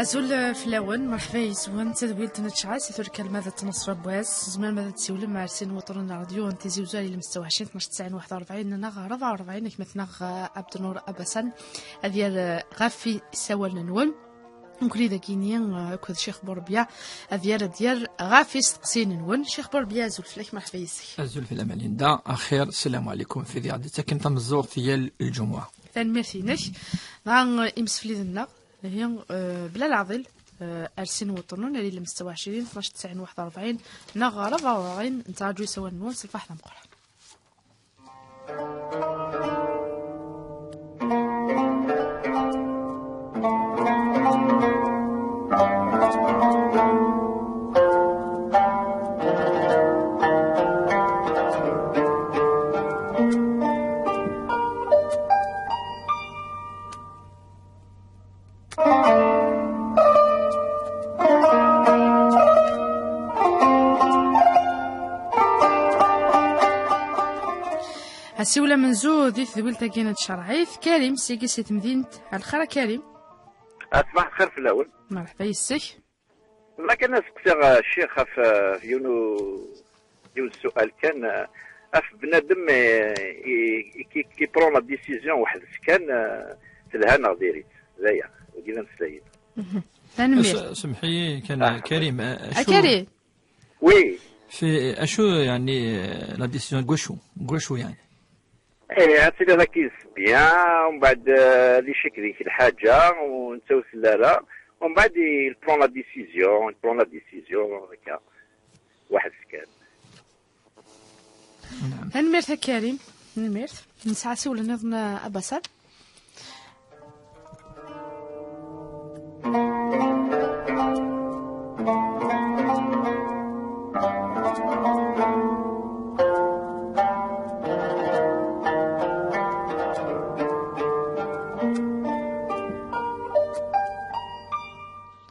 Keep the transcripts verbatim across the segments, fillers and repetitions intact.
Azul fell-awen, merḥba yes-wen, d tadwilt n tcɛas i tura kalma d tneṣfa n wass. Tzemrem ad d-tsiwlem ar sin wuṭren n ṛṛadyu n Tizi Uzzu, ar ilem setta u ɛecrin, tnac tesɛin, waḥed u ṛebɛin, neɣ ṛebɛa u ṛebɛin, gma-tneɣ, eh, Abdnur Abasan, ad yerr, eh, ɣef yisawalen-nwen. Nekkni dagini, eh, akked Ccix Burebya, ad yerr, ad yerr ɣef isteqsiyen-nwen. Ccix Burebya, azul fell-ak, merḥba yes-k. Azul fell-am a Linda, axir, sslam ɛlikum, tid i ɣ-d-ittaken tameẓẓuɣt yal lǧemɛa. Tanemmirt-inek. Dɣa, eh, imsefliden-nneɣ, ihi, eh, bla leɛḍil, eh, ar sin wuṭṭunen, ar ilem setta u ɛecrin, tnac tesɛin, waḥed u ṛebɛin, neɣ ṛebɛa u ṛebɛin, nettraǧu isawalen-nwen s lferḥ d ameqqran. Asiwel amenzu di tedwilt-agi n tcerɛit, Karim, sigi si temdint. Lxir a Karim. Asmaḥ, lxir fell-awen. Merḥba yes-k. Ma kan ad seqsiɣ, eh, ccix, ɣef, eh, yiwen u-, yiwen n ssual kan, eh, ɣef bnadem, eh, i, i, qui, qui prend la décision weḥd-s kan, eh, telha neɣ diri-tt. D aya, wagi d ameslay-inu. Mhm. Tanemmirt. S-, semḥ-iyi kan, Ah. Karim, eh, A acu Karim. Oui. Fi, acu, yeɛni, eh, la décision n wacu? N wacu, yeɛni? Eh, ad tiliḍ akka yis bien, umbeɛd, eh, ad icek deg-k lḥaǧa, u netta ur telli ara, umbeɛd il prend la décision, il prend la décision, akka, weḥd-s kan. Naam. Tanemmirt a Karim, tanemmirt. Nesɛa asiwel nniḍen, a Basal.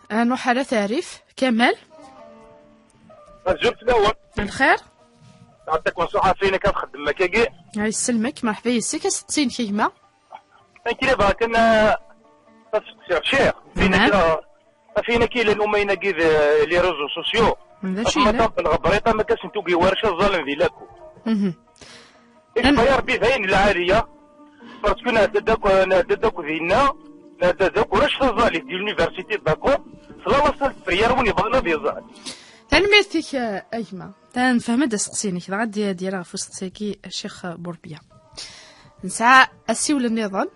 Ad nruḥ ar At Rrif. Kamal. Azul fell-awen. Lxir. Ɛṭikum ṣṣeḥḥa, ɣef wayen akka txeddmem akkagi. Ay, yesselmek, merḥba yes-k, asteqsi-inek a gma. Nekk la bɣiɣ kan, eh, ad seqsiɣ, ccix. Naam. Ɣef wayen akka, ɣef wayen akka yellan umayen-agi d, eh, les réseaux sociaux. D acu yellan? Ɣef ma lɣebrit, am akka sen-tugi warrac ad ẓallen di lakul. Mhm. Ikfa ya Rebbi d ayen lɛali-a, parce que nɛedda-d akk, nɛedda-d akk dinna, nɛedda-d akk ulac taẓallit di l'université, d'accord, s la salle de prière, win yebɣan ad iẓal. Tanemmirt-ik, a gma. Ta nefhem-d asteqsi-inek, dɣa ad d-, ad d-yerr ɣef usteqsi-agi Ccix Burebya. Nesɛa asiwel nniḍen.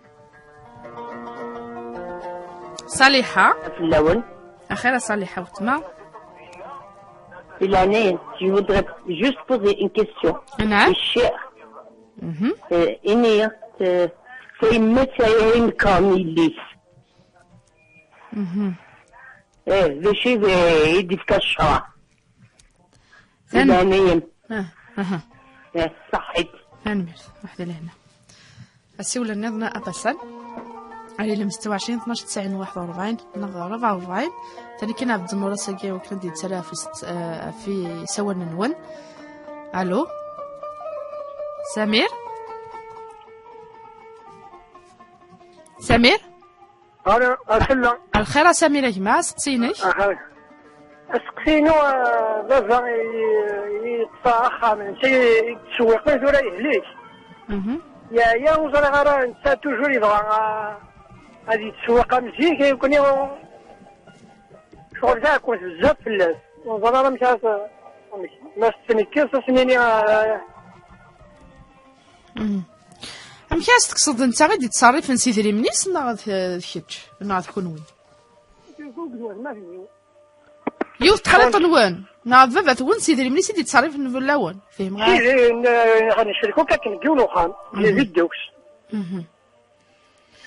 Ṣaliḥa. Fell-awen. Axir a Ṣaliḥa weltma. Di leɛnaya-m, je voudrais juste poser une question. Naam. Ccix. Mhm. Eh, ini-as, eh, tayemmat ay imekren yelli-s. Mhm. Eh, d acu i d, i d-ifka ccṛeɛ? Di leɛnaya-m. Ah, aha. Eh, ṣaḥit. Tanemmirt. Waḥda lehna. Asiwel nniḍen a Basal. Ar ilem setta u ɛecrin, tnac tesɛin, waḥed u ṛebɛin, neɣ ṛebɛa u ṛebɛin. Tani kan ɛebd nnur ass-agi, wakken ad d-yettarra ɣef ist-, eh, ɣef yisawalen-nwen. Allo? Samir? Samir? Allo, a Sella. Lxir a Samir a gma, asteqsi-inek? Aha. Asteqsi-inu, eh, baba i, i yeṭṭef axxam, netta i, i yettsewwiqen, tura yehlik. Mhm. Yeɛya, ur ẓriɣ ara, netta toujours yebɣa, ah, ad yettsewwiq am zik, nekkni ur-, ccɣel taɛekkumt bezzaf fell-as. Ur ẓriɣ ara amek ara t-, amek. Ma s-, tenekkiḍ, ad s-nini, ah, Mhm. Amek ara s-tekkseḍ d netta i d-yettṣerrifen s idrimen-is, neɣ d, d kečč, neɣ d kenwi? Yiwet texriḍt-nwen, neɣ d baba-twen s idrimen-is i d-yettṣerrifen fell-awen? Fehmeɣ ara. Sidi, n-, n-, necrek akk akken deg yiwen uxxam, Mhm. di dduks. Mhm.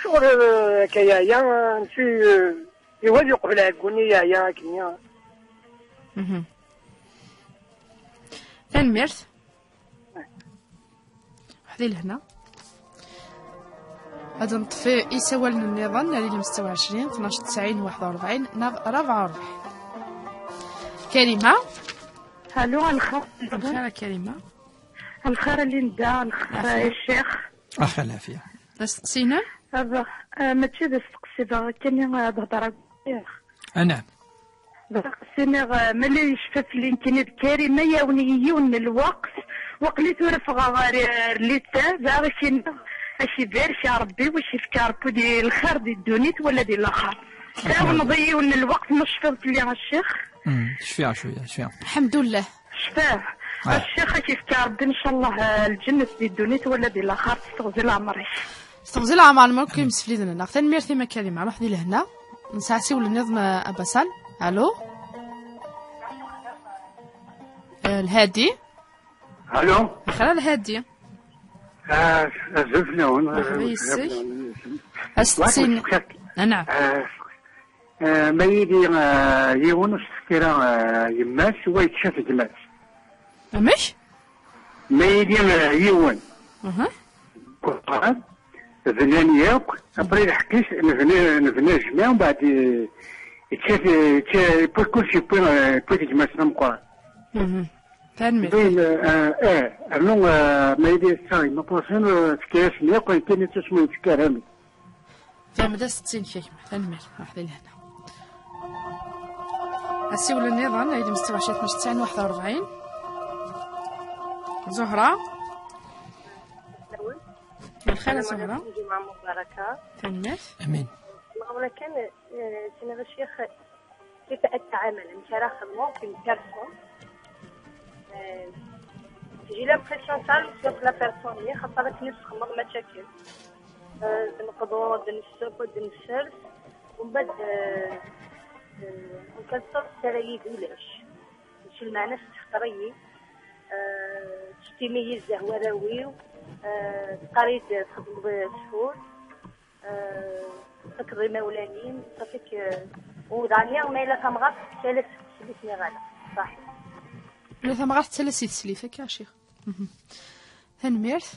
Ccɣel, eh, akka yeɛya, eh, nsi, eh, iwali uqbel ɛeggun i yeɛya akken ya. Mhm. Tanemmirt. Waḥdi lehna. Ad neṭṭef isawalen nniḍen, ar ilem setta u ɛecrin, tnac tesɛin, waḥed u ṛebɛin, neɣ ṛebɛa u ṛebɛin. Karima? Allo, lxir. Lxir a Karima. Lxir a Linda, lxir a Ccix. Ax a Lɛafya. D asteqsi-inem? Aba, eh, mačči d asteqsi, bɣiɣ kan ad hedreɣ. Anɛam. Bɣiɣ ad s-iniɣ, eh, ma la yecfa fell-i nekkini d Karim, ad yawen-iyi yiwen n lweqt. Waqli tura ffɣeɣ ɣer, eh, lita, bɣiɣ ad k-iniɣ, ad k-ibarek Rebbi, wa k-ifk Rebbi di lxir di ddunit wala di laxer. Tɛawneḍ-iyi yiwen n lweqt ma tecfiḍ fell-i a Ccix. Mm, cfiɣ cwiya, cfiɣ. Lḥemdullah. Cfiɣ. Ah. A Ccix, ad k-ifk Rebbi, ncallah, eh, lǧennet di ddunit wala di laxer, s teɣzi leɛmer-ik. S teɣzi leɛmer-nwen akk imsefliden-nneɣ. Tanemmirt-im a Karima, ruḥ di lehna. Nesɛa asiwel nniḍen, eh, a Basan. Alo? Eh, Lhadi? Alo? Axir a Lhadi. Ah, azul fell-awen. Merḥba yis-k. Asteqsi-nni. Anɛam. Ah, ah, ma yili, ah, yiwen ur s-tefki ara, ah, yemma-s, wa yečča-t gma-s. Amek? Ma yili, ah, yiwen. Aha. Bnan yakk, après lḥeqq-is, nebna, nebna jmiɛ, mbeɛd, eh, yečča, yečča, yewwi kulci, yewwi, eh, yewwi gma-s d ameqqran. Mhm. Tanemmirt. Din, eh, eh, rnu, eh, ma yili ass-a, yemma Ṭusin, eh, tefka-yasen yakk, ayen kan yettasmu yettekka ara. Tamedast d tin kikma. Tanemmirt. Ruḥ di lehna. Asiwel nniḍen, aydi msetta u ɛecrin, tnac tesɛin, waḥed u rebɛin. Zuhra. Lxir a Zuhra. Lǧemɛa mubaraka. Tanemmirt. Amin. Neɣ walakin, eh, sina ɣ ccix, كيف أتعامل؟ أنت راه خدمة في البيرسون. آه، تجي لامبرسيون تاع سواء لا بيرسون اللي خاصها لك نفس خمر مشاكل. آه، نقضوا، نسب، نسرس. ومن بعد، آه، آه، نكسر سرايي قولش. شو المعنى تحقري؟ آه، تشتمي الزهوة راويو. آه، قريت خدمة شهور. آه، تكضي مولانين، صافيك، آه، ودانيا ما إلا تمغط، ثلاث سليف نغالا. صح. إلا تمغط، ثلاث سليف، هكا يا شيخ. مهم. Tanemmirt.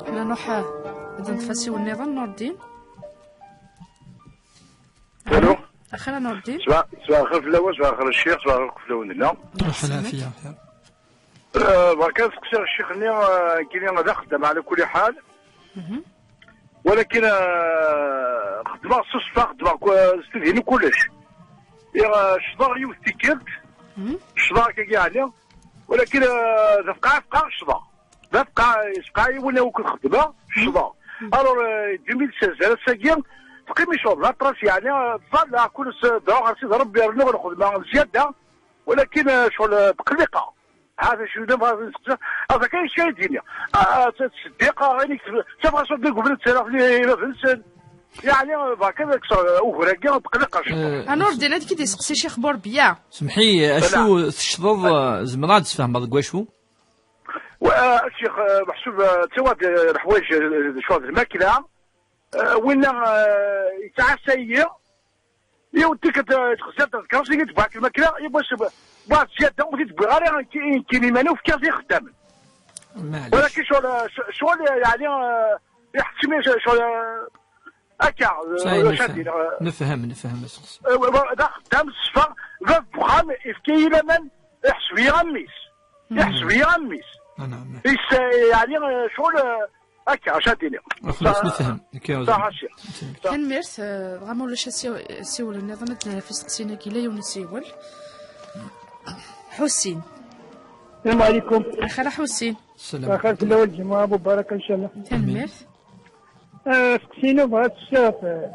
Xlin ad nṭef asiwel nniḍen, Nurdin. Alo. Axir a Nurdin. Swa, swa xir fell-awen, swa xir ccix, swa xir fell-awen dinna. Ruḥ lɛafiya. Eh, berka ad seqsiɣ ccix-nni, eh, kini d axeddam ɛla kulli ḥal. Mhm. Walakin, eh, xeddmeɣ s ṣṣfa, xeddmeɣ ku-, s tidin kullec. Iɣ, eh, ccḍeɣ yiwet tikkelt, mhm, ccḍeɣ akka yeɛni, walakin, eh, d afqaɛ, afqaɛ ccḍeɣ. D afqaɛ, yesqaɛ yiwen akked xeddmeɣ, ccḍeɣ. Mhm. Alors, eh, deux mille seize, ar ass-agi, teqqim i ccɣel, la trace, yeɛni, eh, tẓalla, kul s-, dɛuɣ ɣer Sidi Rebbi, rnuɣ lxedma n zzyada, walakin, eh, ccɣel, eh, tqelliqeɣ. Ha, d acu i d-, ma d-nseqsa, ad akka yeskaray-d-ini. Ah, ah, ttseddiqeɣ, ayen i kteb-, ttafeɣ acu deg ubrid, ttarraɣ fell-i i bab-nsen. Yeɛni, berka ad kkseɣ ugur-agi, tqelliqeɣ cwiṭ. Eh, a Nurdin, ad k-id-iseqsi Ccix Burbiya. Semḥ-iyi, acu tecḍeḍ, eh, zemreɣ ad d-sfehmeɣ deg wacu? Wa, eh, a Ccix, eh, meḥsub, eh, ttawaɣ-d, eh, leḥwayeǧ, eh, d acu, d lmakla. Eh, winna, eh, yettɛassa-yi. Yiwet tikkelt, eh, txezzant tkerrust, i d-tebɛet lmakla, yiwwas, bɛed zzyada, ur t-id-wwiɣ ara, nekki, nekkin iman-iw fkiɣ-t i ixeddamen. Maɛlic. Walakin ccɣel, eh, ccɣel, eh, yeɛni, eh, iḥettem-iyi ccɣel, eh, akka, eh, Sayen, ulac ad nefhem. Diri, eh, nefhem, nefhem, aseqsi. Eh, wa, wa, d axeddam, ṣṣfa, bab n uxxam, ifka-yi laman, iḥseb-iyi am mmi-s. Mhm. Iḥseb-iyi am mmi-s. Ah, naɛam. Is-, eh, yeɛni, eh, ccɣel, eh, Akka, acu ad d-iniɣ? Xlas, sa-, nefhem. Akka, sa-, ḥaca. Nefhem. Tanemmirt, eh, dɣa ma ulac asiw-, asiwel nniḍen, ad d-naf isteqsiyen-agi, la yiwen usiwel. Ḥusin. Salam ɛlikum. Axir a Ḥusin. Salam. Axir fell-awen, lǧemɛa mubaraka, incallah. Tanemmirt. Eh, asteqsi-inu bɣiɣ ad t-sseɣ, eh,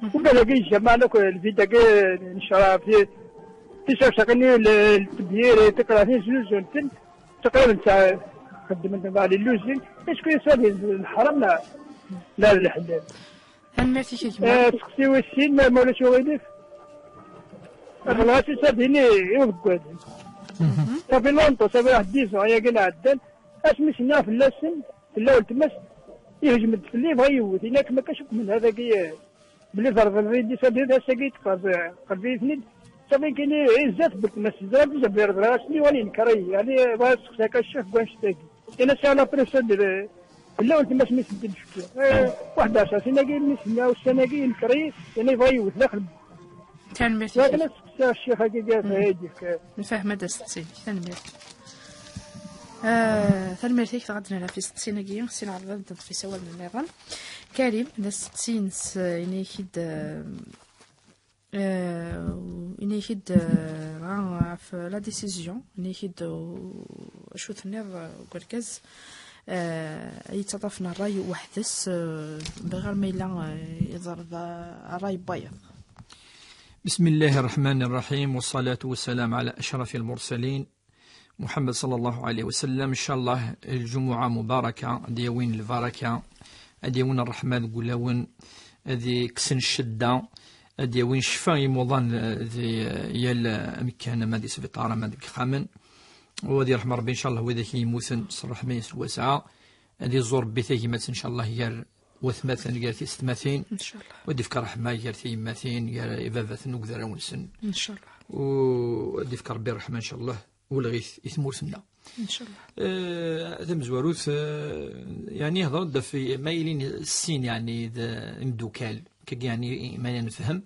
mhm, ugar-agi yejmaɛen akk lvid-agi, eh, necreɛ fi, fi cacaqin-nni, l-, l-, tebyirin, tiqratin, znuzunt-ten. Taqrib netta xeddmen daɣ les luzines. Est-ce que ça d lḥaram neɣ, neɣ d leḥlal? Tanemmirt-ik a gma. Eh, seqsi wis sin, ma, ma ulac uɣilif. Aql-aɣ ass-a din i, i uḍeggal. Mhm. Ça fait longtemps, ça fait واحد dix ans, yagi nɛeddan. Asmi s-nniɣ fell-asen, fell-awen tmes, ihejm-d fell-i, yebɣa yiwet. Ini-ak ma kac akk min hadagi, eh, Belli terḍel-iyi-d isali d ass-agi teqreb, qreb-iyi-ten-id. Safi kini, eh, zdat beltma-s, ẓriɣ d uzabir, ẓriɣ ass-nni wani yenker-iyi. Yeɛni, bɣiɣ ad sseqsaɣ ccix deg wanect-agi. Ini-as, ala, après ça, d-, fell-awen tmas mi ten-id-fkiɣ. Eh, waḥed ɛecra snin-agi, mi s-nniɣ ussan-agi, yenker-iyi, yeɛni, yebɣa yiwet, daxel. Tanemmirt. Lakin ad sseqsaɣ ccix-agi, mm, ay d-yefka. Nfehhem ad as-tettili. Tanemmirt. Ah, tanemmirt-ik, dɣa ad d-nerr ɣef isteqsiyen-agi, sin ɛerḍen ad d-nṭef isawalen nniḍen. Karim, d asteqsi-ines, eh, ini-ak-id, eh, eh, ini-ak-id, eh, dɣa ɣef la décision, ini-ak-id, eh, acu tenniḍ, eh, deg urgaz, eh, ay yettaṭṭafen ṛṛay weḥd-s, eh, bɣiɣ ma yella, eh, iḍerb, eh, ṛṛay n wayeḍ. بسم الله الرحمن الرحيم، والصلاة والسلام على أشرف المرسلين، محمد صلى الله عليه وسلم. إن شاء الله الجمعة مباركة، ad d-yawin lbaraka, ad d-yawin ṛṛeḥma deg wulawen, ad yekksen ccedda, ad d-yawin ccfa i imuḍan, eh, di, eh, yal, eh, amekkan, ama di sbiṭar, ama deg ixxamen. U ad yerḥem Ṛebbi, إن شاء الله, widak i yemmuten s ṛṛeḥma-ines lwasɛa. Ad iẓur Ṛebbi tagmat, إن شاء الله, gar watmaten, gar tisetmatin. إن شاء الله. U ad yefk ṛṛeḥma gar tiyemmatin, gar ibabaten akked warraw-nsen. إن شاء الله. U ad yefk Ṛebbi ṛṛeḥma, إن شاء الله, ulɣit i tmurt-nneɣ. إن شاء الله. Eh, tamezwarut, eh, yeɛni, hḍer-d ɣef ma ilin sin, yeɛni, d imdukal, kagi, yeɛni, ma nefhem.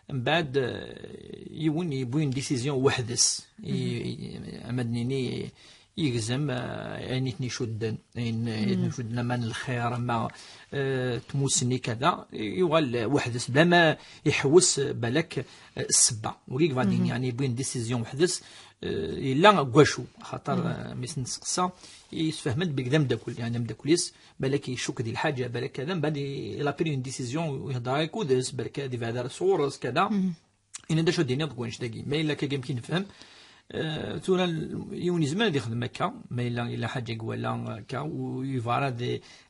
Mbeɛd, eh, yiwen yewwi une décision weḥd-s. I, i, ama d-nini, yegzem, eh, ayen i ten-icudden, ayen i ten-icudden, ama n lxir, ama, eh, tmussni, kada, yuɣal weḥd-s, bla ma iḥewwes, eh, balak, eh, ssebba. Wagi yebɣa ad d-yini, yeɛni, yewwi une décision weḥd-s, eh, yella deg wacu, axaṭer, eh, mi s-nesteqsa, yessefhem-d belli d ameddakel, yeɛni, ameddakel-is, balak icukk di lḥaǧa, balak kada, mbeɛd il a pris une décision, ihedder akk d-s, balak ad ibɛed ar sɣur-s, kada. Ini-d acu d-iniḍ deg wanect-agi. Ma yella akka, amek i nefhem, eh, tura l-, yiwen yezmer ad yexdem akka, ma yella, yella ḥaǧa i iwala akka, u yebɣa ara ad,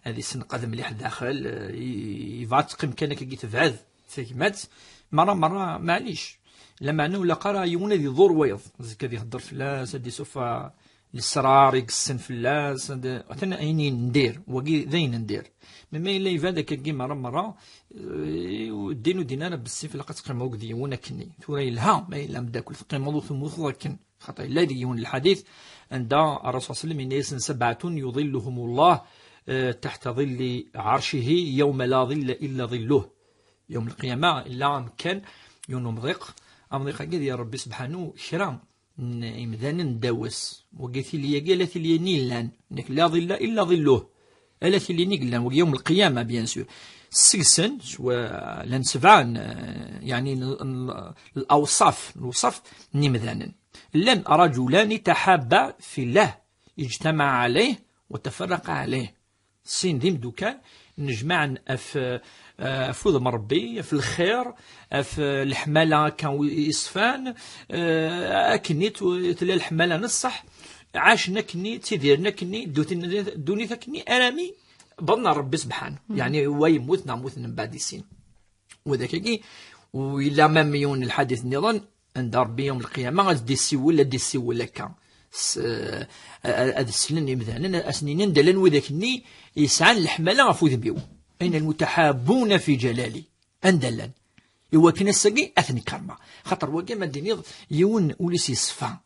ad isenqed mliḥ daxel, eh, i-, yebɣa ad teqqim kan akka i tebɛed tagmat, merra, merra, maɛlic. Lameɛna ur ilaq ara yiwen ad iḍur wayeḍ, zik ad ihedder fell-as, ad d-isuffeɣ lesrar i yessen fell-as, ad, atan ayen i yendir, wagi d ayen n dir. Mi ma yella yebɛed akkagi merra, merra, eh, ddin ur ddin ara bessif, ilaq ad teqqimeḍ akked yiwen akkenni. Tura yelha ma yella ameddakel, teqqimeḍ ur temmuteḍ akken. Xaṭer yella deg yiwen n lḥadit, anda Ṛṛasul صلى الله عليه وسلم yenna-yasen: سبعة يظلهم الله, eh, تحت ظل عرشه يوم لا ظل إلا ظله. Yawm lqiyama, illa amekkan, yiwen umḍiq, amḍiq-agi ad yerr Ṛebbi sebḥanu kra n imdanen ddaw-s. Wagi tili-agi, ala tili-nni llan, nekk la ḍilla illa ḍilluh. Ala tili-nni yellan, wagi yawm lqiyama, bien sûr. Seg-sen, s wa-, llan sebɛa n, yeɛni, n, n, lawṣaf, lewṣaf n imdanen. Llan رجلان تحابا في الله اجتمعا عليه وتفرقا عليه. Sin d imdukal, nnejmaɛen ɣef, eh, ɣef udem n Ṛebbi, ɣef lxir, ɣef, eh, leḥmala akka i ṣfan, eh, akken i t-, tella leḥmala n ṣṣeḥ, ɛacen akken i ttidiren akken i ddunit, ddunit akken i arami wwḍen ɣer Ṛebbi sebḥanu. Yeɛni wa yemmut neɣ mmuten mbeɛd i sin. U d akkagi, u yella même yiwen n lḥadit nniḍen, anda Ṛebbi yawm lqiyama ad d-issiwel, ad d-issiwel akka. S-, eh, ad slen imdanen, ad sen-inin: "Anda llan widak-nni yesɛan leḥmala ɣef udem-iw?" أين المتحابون في جلالي؟ Anda llan? Iwakken ass-agi ad ten-kermeɣ. Xaṭer wagi, ma d-tiniḍ, yiwen ul-is yeṣfa.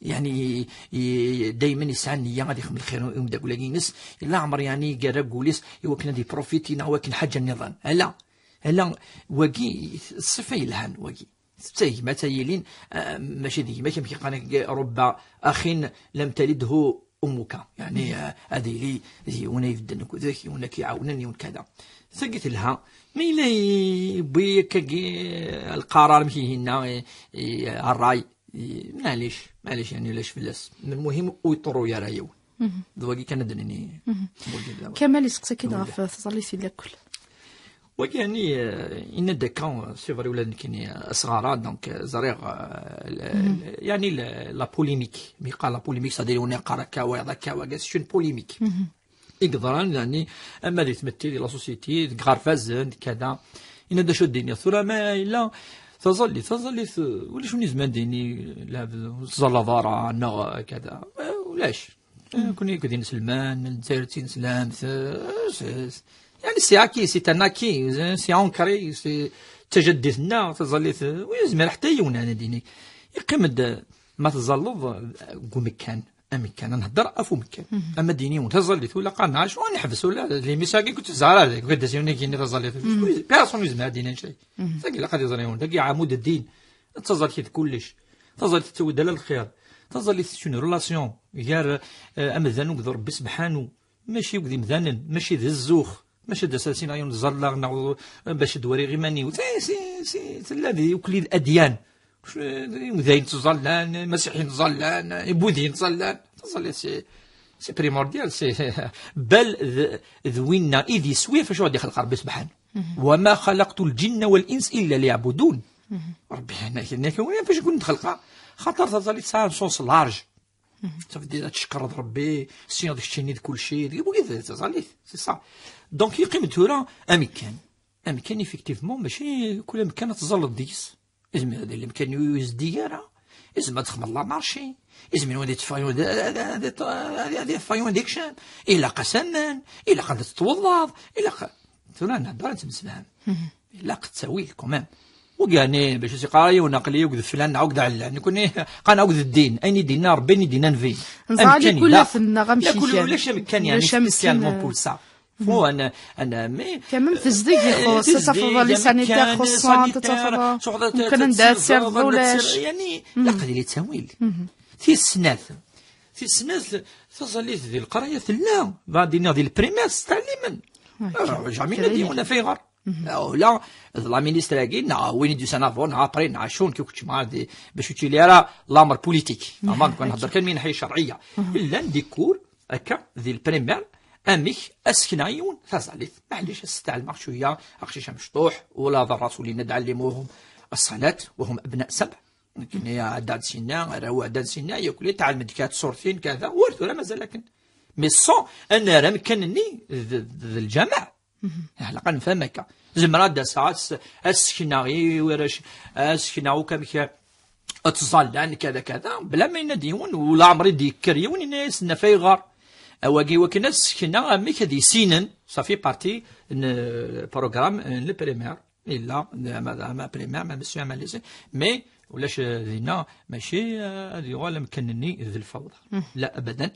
Yeɛni, i, i, daymen yesɛa nniya ad ixdem lxir i umeddakel-agi-ines, leɛmer, yeɛni, yerra deg wul-is iwakken ad iprofiti neɣ iwakken ḥaǧa nniḍen. Ala, ala, wagi d ṣṣifa yelhan, wagi. Tettagem ad tayilin, ah, mačči d gma-k, amek yeqqar-ak, رب أخ لم تلده أمك. Yeɛni, ah, ad yili d yiwen ay ibedden akked-k, yiwen ad k-iɛawnen, yiwen kada. Tagi telha. Ma yella yewwi akkagi, ah, lqarar, amek ihinna, i, i, ṛṛay, i, maɛlic, maɛlic, yeɛni ulac fell-as. Lmuhim, ur iṭerru ara yiwen. D wagi kan ad d-nini. Wagi d Kamal yesteqsa-k-id ɣef tẓallit i lakul. Wagi, yeɛni, eh, yenna-d akka, c'est vrai, ula d nekkini asɣar-a, donc, eh, ẓriɣ, eh, l-, l-, yeɛni, la, la polémique, mi yeqqar la polémique, c'est-à-dire, yiwen yeqqar akka, wayeḍ akka, wagi, c'est une polémique. I yeḍran, yeɛni, ama di tmetti, di la société, deg iɣerfazen, kada. Yenna-d acu ad d-iniɣ. Tura ma yella taẓallit, taẓallit, eh, ulac win izemren ad d-yini, la, ur tettẓallaḍ ara, neɣ, eh, kada. Eh, ulac. Eh, nekkni akked inselmen, Lezzayer d tineslemt, eh, s-, s-, yeɛni, c'est acquis, c'est un acquis, eh, c'est ancré, c'est d tajaddit-nneɣ, taẓallit, eh, ur yezmir ḥetta yiwen ad d-yini. Yeqqim-d, eh, ma tẓalleḍ, eh, deg umekkan, amekkan, ad nhedder ɣef umekkan. Ama d-yini yiwen, taẓallit, ula qqaren, acu ad neḥbes, ula d limis-agi, ur tt-ẓẓar ara, deg ad d-as yiwen ad yini taẓallit. Personne ur yezmir ad d-yini anect-agi. Tagi ilaq ad iẓer yiwen, tagi ɛamud ddin. Taẓallit d kullec. Taẓallit tettawi-d ala lxir. Taẓallit c'est une relation gar, eh, amdan akked Ṛebbi sebḥanu, mačči akked imdanen, mačči d zzux, mačči d asasin ay neẓẓalla neɣ bac ad wariɣ iman-iw. Si, si, si, tella di ukli d adyan. Imdayen ttẓallan, imasiḥiyen ttẓallan, ibudiyen ttẓallan. Taẓallit c'est, c'est primordial, c'est bal d, d winna i d iswi ɣef acu ad ixleq Ṛebbi sebḥanu. وما خلقت الجن والإنس إلا ليعبدون. Ṛebbi yenna-k, yenna-k, ur fac kun d-xelqeɣ. Xaṭer taẓallit tesɛa un sens large. Ça veut dire ad tcekkreḍ Ṛebbi, tessineḍ keččini d kulci, d wagi d taẓallit, c'est ça. Donc yeqqim-d tura amekkan. Amekkan, effectivement, mačči kul amekkan ad tẓalleḍ deg-s. Izmer ad yili amekkan ur yezdig ara. Izmer ad txedmeḍ l'anarchie. Izmer ad yeṭṭef yiwen d, ad, ad, ad, ad, ad yeṭṭef yiwen d ikcam. Ilaq-as aman, ilaq ad tettweḍḍaḍ, ilaq. Tura nhedder ad nettemsefham. Ilaq ttawil, quand même. Ur yeɛni bac as-yeqqar yiwen aql-i akked flan neɣ akked ɛellan. Nekkni qqaren akked ddin. Ayen i d-yenna Ṛebbi, ayen i d-yenna Nnbi. Neẓra amekkan les couleurs yella. Nneɣ amek la, kul, ikan. Ulac amekkan, ulac yeɛni, amekkan, spécialement euh, pour ça. Fo, ana, ana, mais, كمان في الزق euh, يخص في الصفة الظالمة سانيتير خصوصا تتفضل ممكن ندير سير ضولاش. يعني لا قد لي تاويل. في السنات، في السنات تظليت ذي القراية لا بعد ذي البريمير تعليما. جامي ندي ولا في غار. ولا لا مينيستر هاكي نا وين دو سان افون ابري نا شون كي كنت مع دي باش يوتيلي راه لامر بوليتيك. اما كنهضر كان من ناحيه شرعيه الا ندي كور هكا ذي البريمير. اميك اسكنا يون ثازاليت معليش استعلمك شويه اقشيش مشطوح ولا ضرات ولينا نعلموهم الصلاه وهم ابناء سبع. لكن يا عداد سينا راهو عداد سينا ياكل تعلم ديك صورتين كذا ورث ولا مازال لكن مي سون انا راه مكانني ذ الجماعه. على الاقل نفهم هكا. زمرا دا ساعات اسكنا غي وراش اسكنا وكم كذا كذا بلا ما ينادي يون ولا عمري ديكر يون يناس نفايغر. اواقي وكنا سكنا امي كذي سينن صافي بارتي بروغرام لبريمير الا ما بريمير ما مسيو ما ليسي. مي ولاش دينا ماشي هذه ولا مكنني ذي الفوضى. لا ابدا.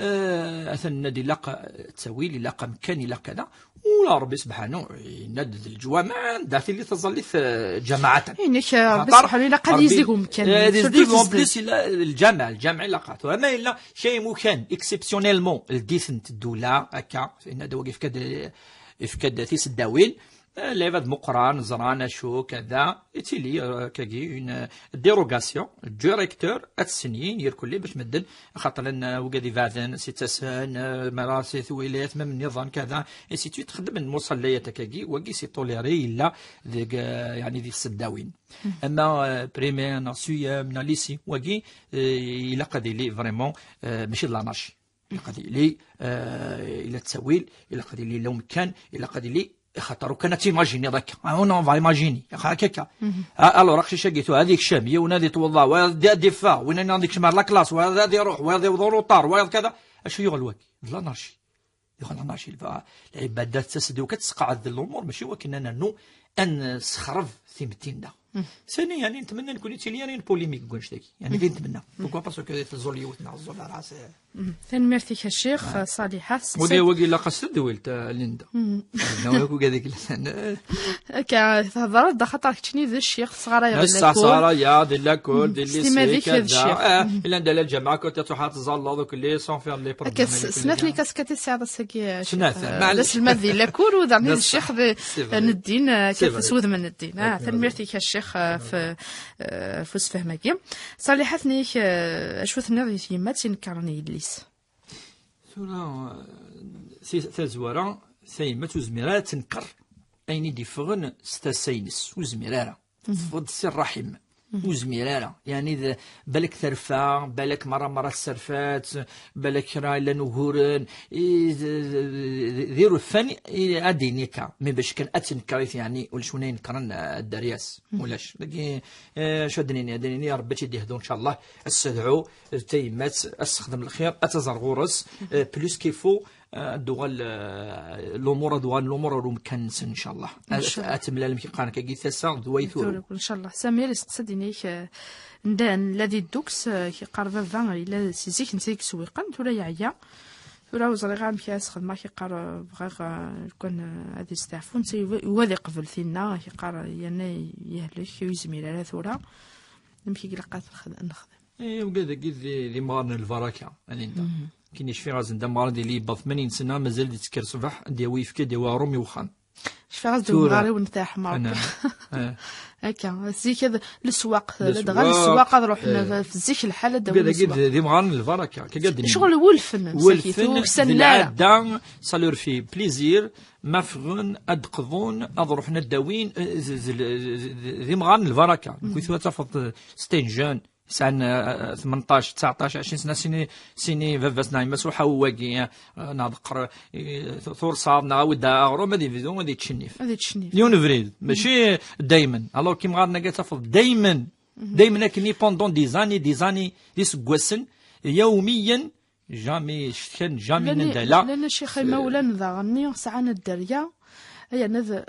آه، اثن النادي لاق التاويل لاق مكان لاق كذا. ولا ربي سبحانه يناد الجوامع داخل اللي تظل في جماعة. إنك ربي سبحانه إلا قد يزديهم كان. يزديهم بليس إلا الجامع الجامع إلا قاتو أما إلا شيء مكان إكسبسيونيلمون الديثنت الدولة هكا فإن هذا وقف كد يفكد ثيس الداوين. آه، لعبة مقران زران شو كذا. يتيلي آه، كاكي اون ديروغاسيون الديريكتور اتسني يركل لي باش مدن خاطر لان وقاد يبعثن سي تسن آه، مراسي ثويلات من نظام كذا. اي سي تو تخدم المصليات كاكي وكي سي طوليري الا ديك آه، يعني ديك السداوين. اما آه، بريمير نا سيام نا ليسي وكي آه، الا قد لي فريمون آه، ماشي لا ناش. الا قد لي آه، الا تسويل الا قد لي لو مكان الا قد لي خاطر كان تيماجيني ذاك اون اون فا ايماجيني هكاكا. الو راك شي شاقيتو هذيك الشاميه ونادي توضا ودي ديفا وين انا هذيك شمال لا كلاس وهذا هذه يروح وهذا يوضو روطار وهذا كذا. اش يغل واك؟ لا نارشي. يغل نارشي العبادات تسدي وكتسقعد الامور ماشي وكنا نو ان سخرب في متينا. ثاني يعني نتمنى نكون يتيلي يعني بوليميك كونش داكي يعني غير نتمنى بوكو باسكو كذا تزول يوتنا الزول راس. Tanemmirt-ik a ccix Ṣaliḥa. Ula wagi ilaq-as tadwilt a Linda. Nna wagi ad ikelsen. Akka thedreḍ-d axaṭer keččini d ccix tesɣarayeḍ di lakul. Tesɣarayeḍ di lakul di lycée kada. Illan d la lǧameɛ كنت تروح تزلط وكل sans faire les problèmes. Akka snat les casquettes i tesɛiḍ ass-agi. Snat. D aselmad di lakul u daɣen d ccix n ddin. Akka s wudem n ddin. Tanemmirt-ik a ccix ɣef usefhem-agi. Ṣaliḥa tenna-ak acu tenniḍ i tyemmat inekkren i yelli-s? Tura, eh, ti-, tazwara, tayemmat ur zmir ara ad tenker ayen i d-iffɣen s tasa-ines, ur zmir ara. Teffeɣ-d si ṛṛaḥim, ur zmir ara. Yani d, balak terfa, balak merra merra tesserfa-tt, balak kra llan uguren, i, d, d, d irufan i, ad d-yini akka. Mi bac kan ad tenker-it, yani, ulac win ay inekkren, eh, dderya-s. Ulac. Dagi, eh, acu ad d-nini? Ad d-nini, Ṛebbi ad tt-id-yehdu, ncallah, ad s-tedɛu, d tayemmat, ad s-texdem lxir, ad taẓer ɣur-s, eh, plus qu'il faut, eh, ad d-uɣal, eh, lumuṛ, ad uɣal lumuṛ ar umkan-nsen, ncallah. Ad, ad temlalem kif qqaren kagi tasa d way turuk. Ncallah. Samir isteqsa-d inek, eh, ndan la di dduks, eh, yeqqar baba yella si zik netta i yeswiqen, tura yeɛya. Tura ur ẓriɣ ara amek ara s-xedmeɣ, yeqqar, eh, bɣiɣ, eh, lukan, eh, ad yesteɛfu, netta iwa-, iwa ad iqbel tinna, yeqqar, eh, yerna yehlek, ur yezmir ara tura. Amek i ilaq ad nexd-, nexdem? Eh, ugad-agi d, d imɣaren n lbaraka, a Linda. Akken i cfiɣ azen d amɣar ad yili yebbeḍ tmanyin sna, mazal d-yettker ṣṣbeḥ, ad d-yawi ifki, ad d-yawi aɣrum i wexxam. Cfiɣ-as-d tura, umɣar-iw n Taḥmart. Akka, zik ad leswaq, ladɣa leswaq, leswaq, ad ruḥen, eh, f-, zik lḥal ad d-awin leswaq. D, d imɣaren n lbaraka, akka gad. Ccɣel wulfen, msakit, welfen ur d uksanen ara. Lɛadda, ça leur fait plaisir, ma ffɣen, ad d-qḍun, ad ruḥen ad d-awin, eh, z-, z-, z-, d imɣaren n lbaraka. Nekk tura tafeḍ, eh, c'est un jeune, sɛan, eh, tmenṭac, tseɛṭac, ɛecrin sna, sini, sini baba-s neɣ yemma-s, ruḥ awi wagi, eh, neɣ ḍeqqer, eh, tursaḍ, neɣ awi-d aɣrum, ad yebdu, ad yettcennif. Ad yettcennif. Yiwen ubrid, mačči daymen. Alors, imɣaren-agi ad tafeḍ daymen, daymen akken, pendant des années, des années, d iseggasen, yawmiyen, jamais cetkan, jamais llan, nndala. Llan acix imawlan daɣen-nni sɛan dderya, ay anad, eh,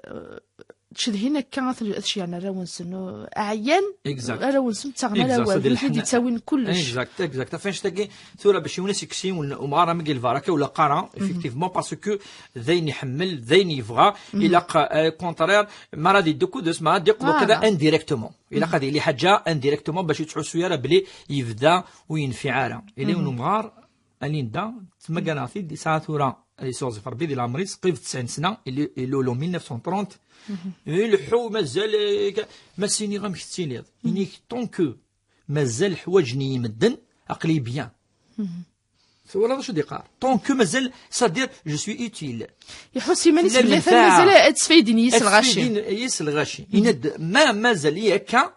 ttcedhin akka ad, ad ceyɛen arraw-nsen, uh, ɛyan, exact, arraw-nsen ttaɣen ara, exact, awal, ad d-lḥen, d-yettawin kullec. Exact, exact. Ɣef annect-agi, tura bac yiwen ad s-ikkes yiwen umɣar am agi lbaraka ula qqara, effectivement, parce que d ayen iḥemmel, d ayen yebɣa, ilaq, euh, contraire, ma ara d-yeddu kudes, ma ara d-yeqḍu, voilà, kda indirectement. Ilaq ad yili ḥaǧa indirectement bac ur yettḥussu ara belli yebda ur yenfiɛ ara. Yella yiwen umɣar, a Linda, ttmagareɣ-t-id, yesɛa tura, ad yesɛuẓẓif Rebbi di leɛmer-is, qrib tesɛin sna, il-, ilul en mille neuf cent trente. Ileḥḥu, mazal, eh, ka-, ma s-iniɣ amek tettiliḍ? Inik, tant que mazal ḥwaǧen-iyi medden, aql-iyi bien. Twalaḍ acu d-iqqar? Tant que mazal, c'est-à-dire, je suis utile. Iḥuss iman-is belli atan mazal ad sfaydin yis lɣaci. Ad sfaydin yis lɣaci. Yenna-d, ma mazal-iyi akka,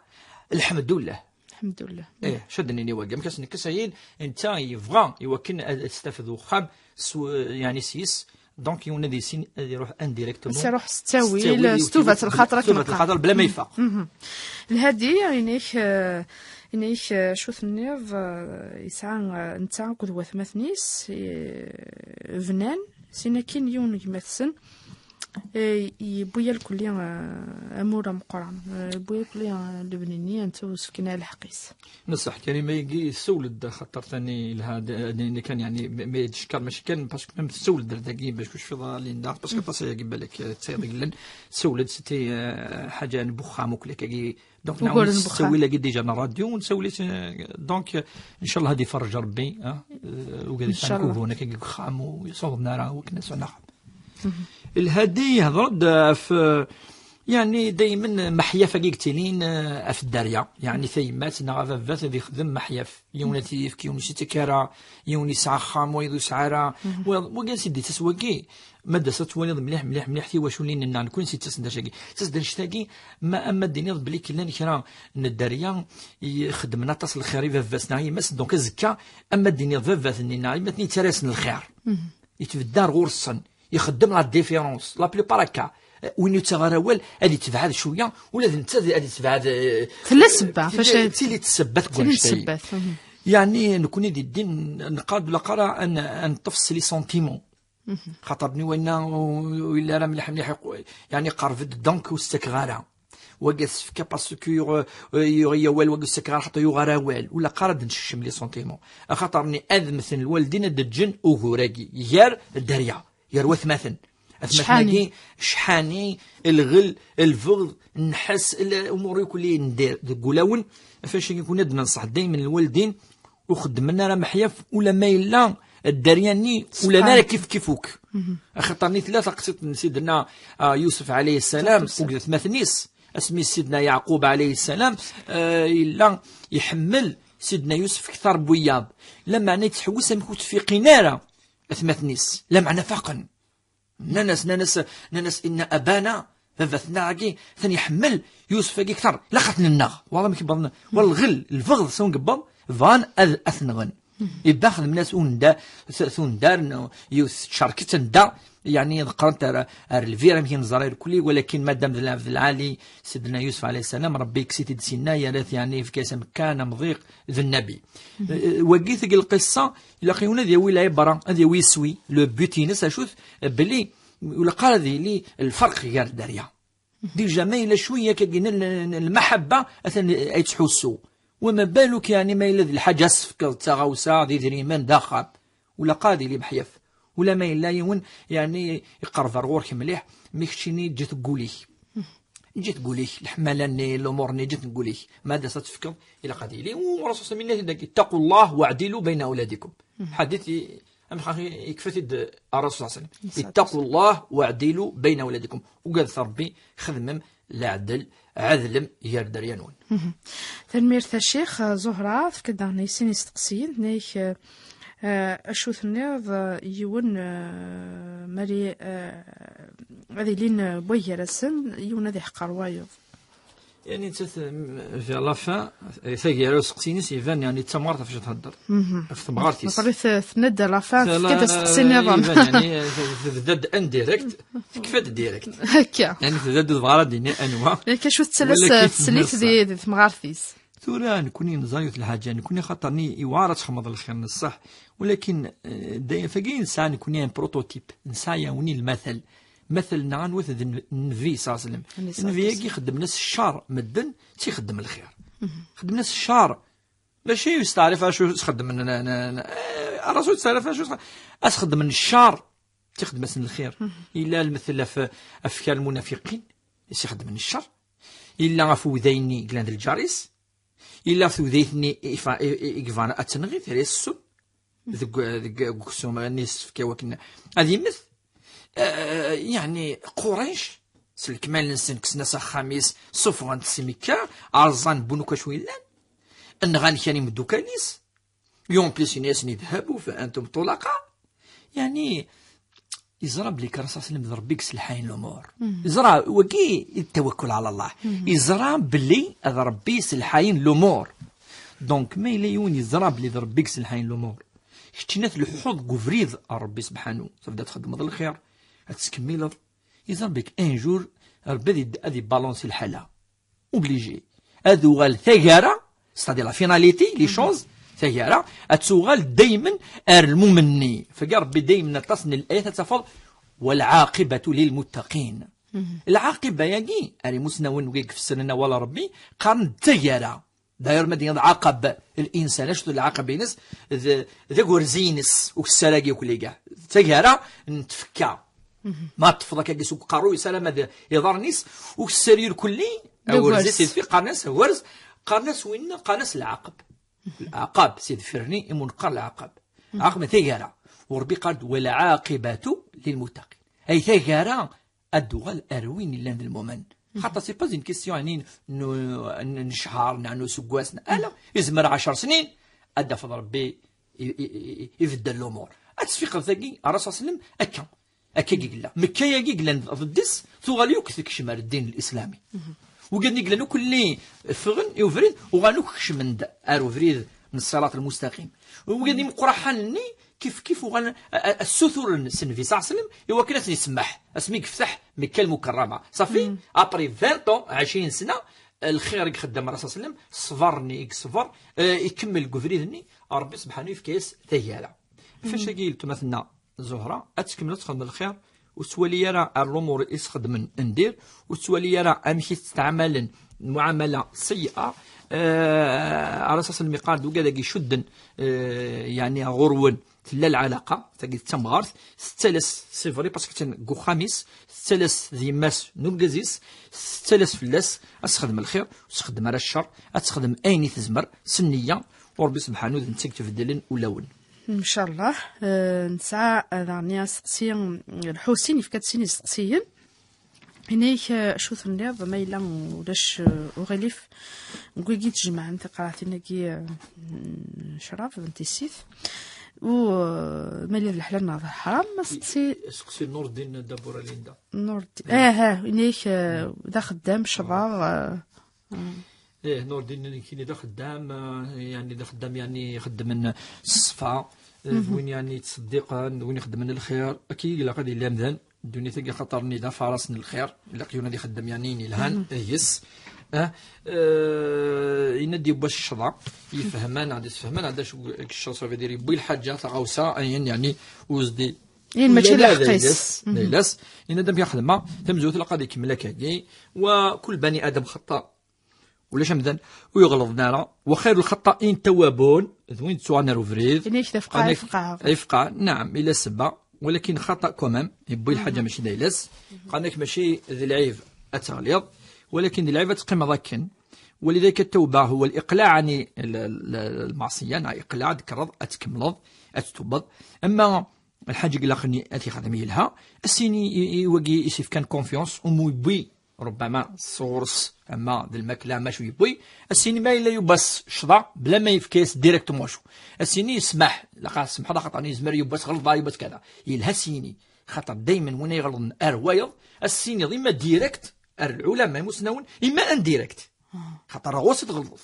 lḥemdullah. Lḥemdullah. Eh, acu ad d-nini wagi? Amek as-nekkes ayen, netta yebɣa i wakken ad, ad testafed uxxam s, yani, s yis. Donc, yiwen ad yissin ad iruḥ indirectement. Ad iruḥ s ttawil, s ttawil, s tubat lxaṭer akken qqar. S tubat lxaṭer, bla ma yeffeɣ. Lhadi, inek, eh, inek, eh, acu tenniḍ, eh, yesɛa, eh, netta akked watmaten-is, eh, bnan, sin akin yiwen n gma-tsen. Eh, yewwi-yal kulli, eh, amur ameqqran. Eh, yewwi-yal kulli, eh, lebni-nni, anta ur s-fkin ara lḥeqq-is. Neṣṣeḥ, Karima-agi tessewled, xaṭer tani yelha d, d, d, kan, yani, ma, ma yetcekker mačči kan, parce que même tessewled ar dagi, bac kuc fiḍ a Linda, parce que aṭas ayagi balak, eh, d tayeḍ yellan, tessewled, c'était, eh, ḥaǧa n wexxam akk, lak-agi. Donc, ugar nɛawed n wexxam. Ttawil-agi déjà n ṛṛadyu, ur nessawel-it, eh, donc, eh, ncallah ad iferrej Rebbi, eh, eh, ugad ncallah. Ugun akka deg uxxam, ur yessawḍen ara, wakken ad sɛun axxam. Lhadi yehder-d ɣef, yani, daymen meḥyaf-agi yettilin, eh, ɣef dderya. Yani, tayemmat neɣ ababat ad ixdem meḥyaf. Yiwen ad t-yefk, yiwen ur s-ittak ara, yiwen yesɛa axxam, wayeḍ ur yesɛi ara. Wayeḍ, wagi ansi d-ittas wagi? Ma d-as ad twaliḍ mliḥ, mliḥ, mliḥ tiwaculin-nneɣ, nekkni si ttasen d acu-agi. Ttasen-d annect-agi, ma ama d-tiniḍ belli llan kra n dderya ixeddmen aṭas lxir i baba-s neɣ yemma-s, donc azekka, ama d-tiniḍ baba-ten-nni neɣ yemma-ten-nni yettarra-yasen lxir. Yetbedda ar ɣur-sen. Ixeddem la différence. La plupart akka. Win ur yettaɣ ara awal, ad yetbeɛɛed cwiya, ula d netta ad yetbeɛɛed, eh, tella ssebba, tili, fac-, tili ssebba deg tili wannect-agi. Ssebba, mhm. Yani, nekkni di ddin, neqqar-d ur ilaq ara ad n-, ad neṭṭef s les sentiments. Xaṭer ni winna ur, ur yelli ara mliḥ, mliḥ, yani, qerreb-d, donc, ur s-ttakeɣ ara. Wagi ad s-fkeɣ parce que yuɣ, yuɣ-iyi awal, wagi ur s-ttakeɣ ara xaṭer yuɣ ara awal. Ur ilaq ara ad d-nsekcem les sentiments. Axaṭer ni ad mmten lwaldin ad d-ǧǧen ugur-agi. Gar dderya, gar watmaten. Atmaten-agi, cḥani, lɣel, lbegḍ, nnḥas, l-, umuṛ-agi kulli yendir deg wulawen. Ɣef wannect-agi nekkni ad d-nenṣeḥ daymen lwaldin, ur xeddmen ara meḥyaf, ula ma yella dderya-nni, ur llan ara kif kif akk. Axaṭer ni tella taqsiṭ n Sidna, ah, Yusef ɛalayhi ssalam, akked atmaten-is, asmi Sidna Yeɛqub ɛalayhi ssalam, ah, yella iḥemmel Sidna Yusef kter n wiyaḍ. Lameɛna yettḥewwis amek ur tfiqin ara atmaten-is, lameɛna faqen. Nnan-as, nnan-as, nnan-as, inna abana, baba-tneɣ-agi, atan iḥemmel Yusef-agi kter, ilaq ad t-nenɣ. Waḍ amek yewweḍ, wa lɣel, lbegḍ s awen yewweḍ, bɣan ad, ad t-nɣen. Ibda xedmen-as unda-, t-, tundar n yiwet tcerket anda, yani, ḍeqqrent ar, ar lbir, amek i neẓra irkelli, walakin madam d lɛebd lɛali, Sidna Yusef ɛalayhi ssalam, Rebbi yekkes-it-id sinna, yerra-t, yani, yefka-as amkan, amḍiq, d nnabi. Eh, wagi, tagi lqissa, ilaq yiwen ad yawi lɛibra, ad yawi iswi. Le but-ines, acu-t? Belli ur ilaq ara ad yili lferq gar dderya. Déjà, ma yella cwiya akka n, n, n lmaḥabba, atan ay yettḥussu. Wama baluk, yani, ma yella d lḥaǧa ad s-tefkeḍ d taɣawsa, d idrimen, d axxam. Ur ilaq ara ad yili meḥyaf. Ula ma yella yiwen, yani, iqerreb ar ɣur-k mliḥ, mi keččini ǧǧet deg wul-ik. Ǧǧet deg wul-ik, leḥmala-nni, lumuṛ-nni, ǧǧet deg wul-ik. Ma ad as-tefkeḍ, ilaq ad yili. U Rasul sallam yenna-t-id, اتقوا الله واعدلوا بين أولادكم. Ḥadit i, amek xax yekfa-t-id Rasul sallam. Ttaqu Llah waɛdilu bayna awladikum. Ugadet Ṛebbi, xedmem leɛdel, ɛedlem gar dderya-nwen. Tanemmirt a Ccix. Zuhra tefka-d daɣen i sin isteqsiyen, tenna-ak, eh, eh, acu tenniḍ, eh, yiwen, eh, mari, eh, ad ilin, eh, wway gar-asen, yiwen ad iḥqer wayeḍ. Yani, nettat, mm, vers la fin, eh, taggara useqsi-ines iban, yani, d tamɣart ɣef acu thedder. Ɣef temɣart-is. Meqqrit, eh, tenna-d à la fin, tefka-d asteqsi nniḍen. Iban, yani, eh, tebda-d indirect, tekfa-d direct. Akka. Yani, tebda-d ur tebɣa ara ad d-tini anwa. Akka, acu tettales, walakin eh, teslit di, di temɣart-is. Tura, nekni neẓra yiwet lḥaǧa, nekni xaṭer-nni iwɛer ad txedmeḍ lxir n ṣṣeḥ, walakin, eh, dayem, tagi nesɛa nekni un prototype, nesɛa yani lmatal. Matal-nneɣ anwa-t? D n-, Nnbi, ṣalla Llahu ɛalayhi wa sallam. Nnbi-agi xeddmen-as ccer medden, tt-ixeddem lxir. Xeddmen-as ccer. Mačči yesteɛrif acu s-xeddmen, n-, n-, n-, eh, Ṛṛasul yesteɛrif acu s-, as-xeddmen ccer, tt-ixeddem-asen lxir. Yella lmetl ɣef, ɣef kra n lmunafiqin, i s-ixeddmen ccer. Yella ɣef uday-nni yellan d lǧar-is. Yella ɣef tudayt-nni i fa-, i, i, i yebɣan ad tenɣi, terra-yas ssum. Deg, deg, deg uksum-nni s-tefka wakken ad yemmet. Eh, yeɛni, Qurayc, s lekmal-nsen, kksen-as axxam-is, ssufɣen-t si Mekka, rẓan n wunuk acu yellan, nɣan kan imeddukal-is, en plus yenna-yasen idhabu fa antum tulaqa. Yeɛni, yeẓra belli Ṛṛasul ṣalla Llahu ɛalayhi wa sallam d Ṛebbi i yesselḥayen lumuṛ. Yeẓra, wagi, i ttawakkul ɛala Llah. Yeẓra belli d Ṛebbi i yesselḥayen lumuṛ. Donc, ma yella yiwen yeẓra belli d Ṛebbi i yesselḥayen lumuṛ, keččini ad tleḥḥuḍ deg ubrid n Ṛebbi sebḥanu, tebda txeddmeḍ lxir, ad tettkemmileḍ, yeẓra belli un jour Ṛebbi ad id-, ad ibalansi lḥala. Obligé. Ad uɣal taggara, c'est-à-dire la finalité, les choses, taggara, ad tuɣal daymen ar lmumen-nni. Fagi Ṛebbi daymen aṭas n layat ad tafeḍ, والعاقبة للمتقين. Lɛaqiba-agi, ar imusnawen wigi ifessren awal Ṛebbi, qqaren d taggara. D'ailleurs, ma d-yenniḍ ɛaqab l'insan, acu d lɛaqab-ines? D, d agerzi-ines, ukessar-agi akk liga. D taggara n tfekka. Ma teṭṭfeḍ akka s uqerruy-is alamma d iḍarren-is, ukessar irkelli, d agerzi, agerzi, si deffir, qqaren-as agerz, qqaren-as winna, qqaren-as lɛaqab. Lɛaqab, si deffir-nni, imi ur neqqar lɛaqab. Lɛaqab, taggara. U Ṛebbi qqar-d, والعاقبة للمتقين. Ay taggara, ad d-tuɣal ar win yellan d lmumen. Xaṭer, c'est pas une question, yani, n, n, n cchar, neɣ n useggas, neɣ, ala, izmer ɛecr snin, ad d-tafeḍ Ṛebbi i, i, i, i, ibeddel lumuṛ. Ad tesfiqeḍ tagi, Ṛṛasul ṣalla Llahu ɛalayhi wa sallam, akka. Akka i yella. Mekka-agi yellan ḍedd-is, tuɣal yakk tekcem ar ddin l-islami. Wigad-nni yellan akk lli ffɣen i ubrid, uɣalen akk kecmen-d ar ubrid n ṣṣirat lmustaqim. Wigad-nni imeqqraḥan-nni, kif kif uɣalen a, a, a ssuturen s Nnbi ṣalla Llahu ɛalayhi wa sallam, i wakken ad ten-isemmeḥ, asmi yefteḥ Mekka Lmukerrama. Ṣafi, après vingt ans, ɛecrin sna, lxir i ixeddem Ṛṛasul ṣalla Llahu ɛalayhi wa sallam, ṣṣber-nni i yeṣber, eh, ikemmel deg ubrid-nni, Ṛebbi sebḥanu yefka-yas taggara. Ɣef wacagi, yeltma-tneɣ Zuhra, ad tkemmel ad txeddem lxir, ur tettwali ara ar lumuṛ i s-xeddmen ndir, ur tettwali ara amek i tettɛamalen muɛamala seyyi'a. Eh, Ṛṛasul ṣalla Llahu ɛalayhi wa sallam iqqar-d, wigad-agi icudden, eh, yeɛni ɣur-wen tella lɛalaqa, tagi d tamɣart, tettalas, c'est vrai, parce que attan deg uxxam-is, tettalas d yemma-s n urgaz-is, tettalas fell-as, ad texdem lxir, ur texdem ara ccer, ad texdem ayen i tezmer, s nniya, u Ṛebbi sebḥanu d netta i ibeddlen ulawen. Ncallah. Eh, nesɛa, eh, daɣen asteqsi, eh, Lḥusin yefka-d sin isteqsiyen. Ini-k, eh, acu tenniḍ, ma yella ulac, eh, uɣilif, deg wigi tjemɛen tiqraɛtin-agi, eh, n ccrab, n tissit, u, eh, ma yella d leḥlal neɣ d leḥram, asteqsi. Asteqsi n Nurdin Dabura Linda. Nurdin. Eh, eh, ini-k, eh, d axeddam, ccḍeɣ, eh, Ih, Nurdin nekkini d axeddam, eh, yani d axeddam yani ixeddmen s ṣṣfa, eh, d win yani yettṣeddiqen, d win ixeddmen lxir. Akka i ilaq ad yili amdan. Ddunit-agi axaṭer-nni d afaras n lxir, ilaq yiwen ad ixeddem yani ayen yelhan deg-s. Eh, eh, yenna-d yewwa ccḍa, yefhem-aneɣ-d, yessefhem-aneɣ-d acu deg ccḍa, ça veut dire yewwi lḥaǧa, taɣawsa, ayen yani ur s-d-, ayen mačči d ayla-s, d ayla-s. Yenna-d amek ara xedmeɣ, tamezwarut ilaq ad ikemmel akkagi, wa kul bani Adam xaṭṭa. Ulac amdan ur iɣelḍen ara. وخير الخطائين التوابون, d win yettuɣalen ar ubrid. Ini-k tafeqqa, qqaren-ak ifeqqa. Ifeqqa, naɛam, ila ssebba, walakin xaṭa quand même, yewwi lḥaǧa mačči d ayla-s. Qqaren-ak mačči d lɛib ad teɣliḍ, Walakin di lɛibad teqqimeḍ akken. ولذلك التوبة هو الإقلاع عن ال-، ال-، المعصية، neɣ iqlaɛ ad d-tekkreḍ, ad tkemmleḍ, ad ttubeḍ. Ama lḥaǧa i ilaqen ad t-yexdem yelha, ad s-yini i, i wagi i s-yefkan confiance, umi yewwi, ربما, sɣur-s, ama d lmakla, ama acu yewwi, ad s-yini ma yella yewwa-s ccḍa, bla ma yefka-yas directement wacu. Ad s-yini smaḥ, ilaq ad tsemḥeḍ, axaṭer yezmer yewwa-s ɣelḍa, yewwa-s kada. Yelha ad s-yini, xaṭer daymen win iɣelḍen ar wayeḍ, ad s-tiniḍ ima direct ar lɛulama imusnawen, ima indirect. Xaṭer ɣur-s i tɣelḍeḍ.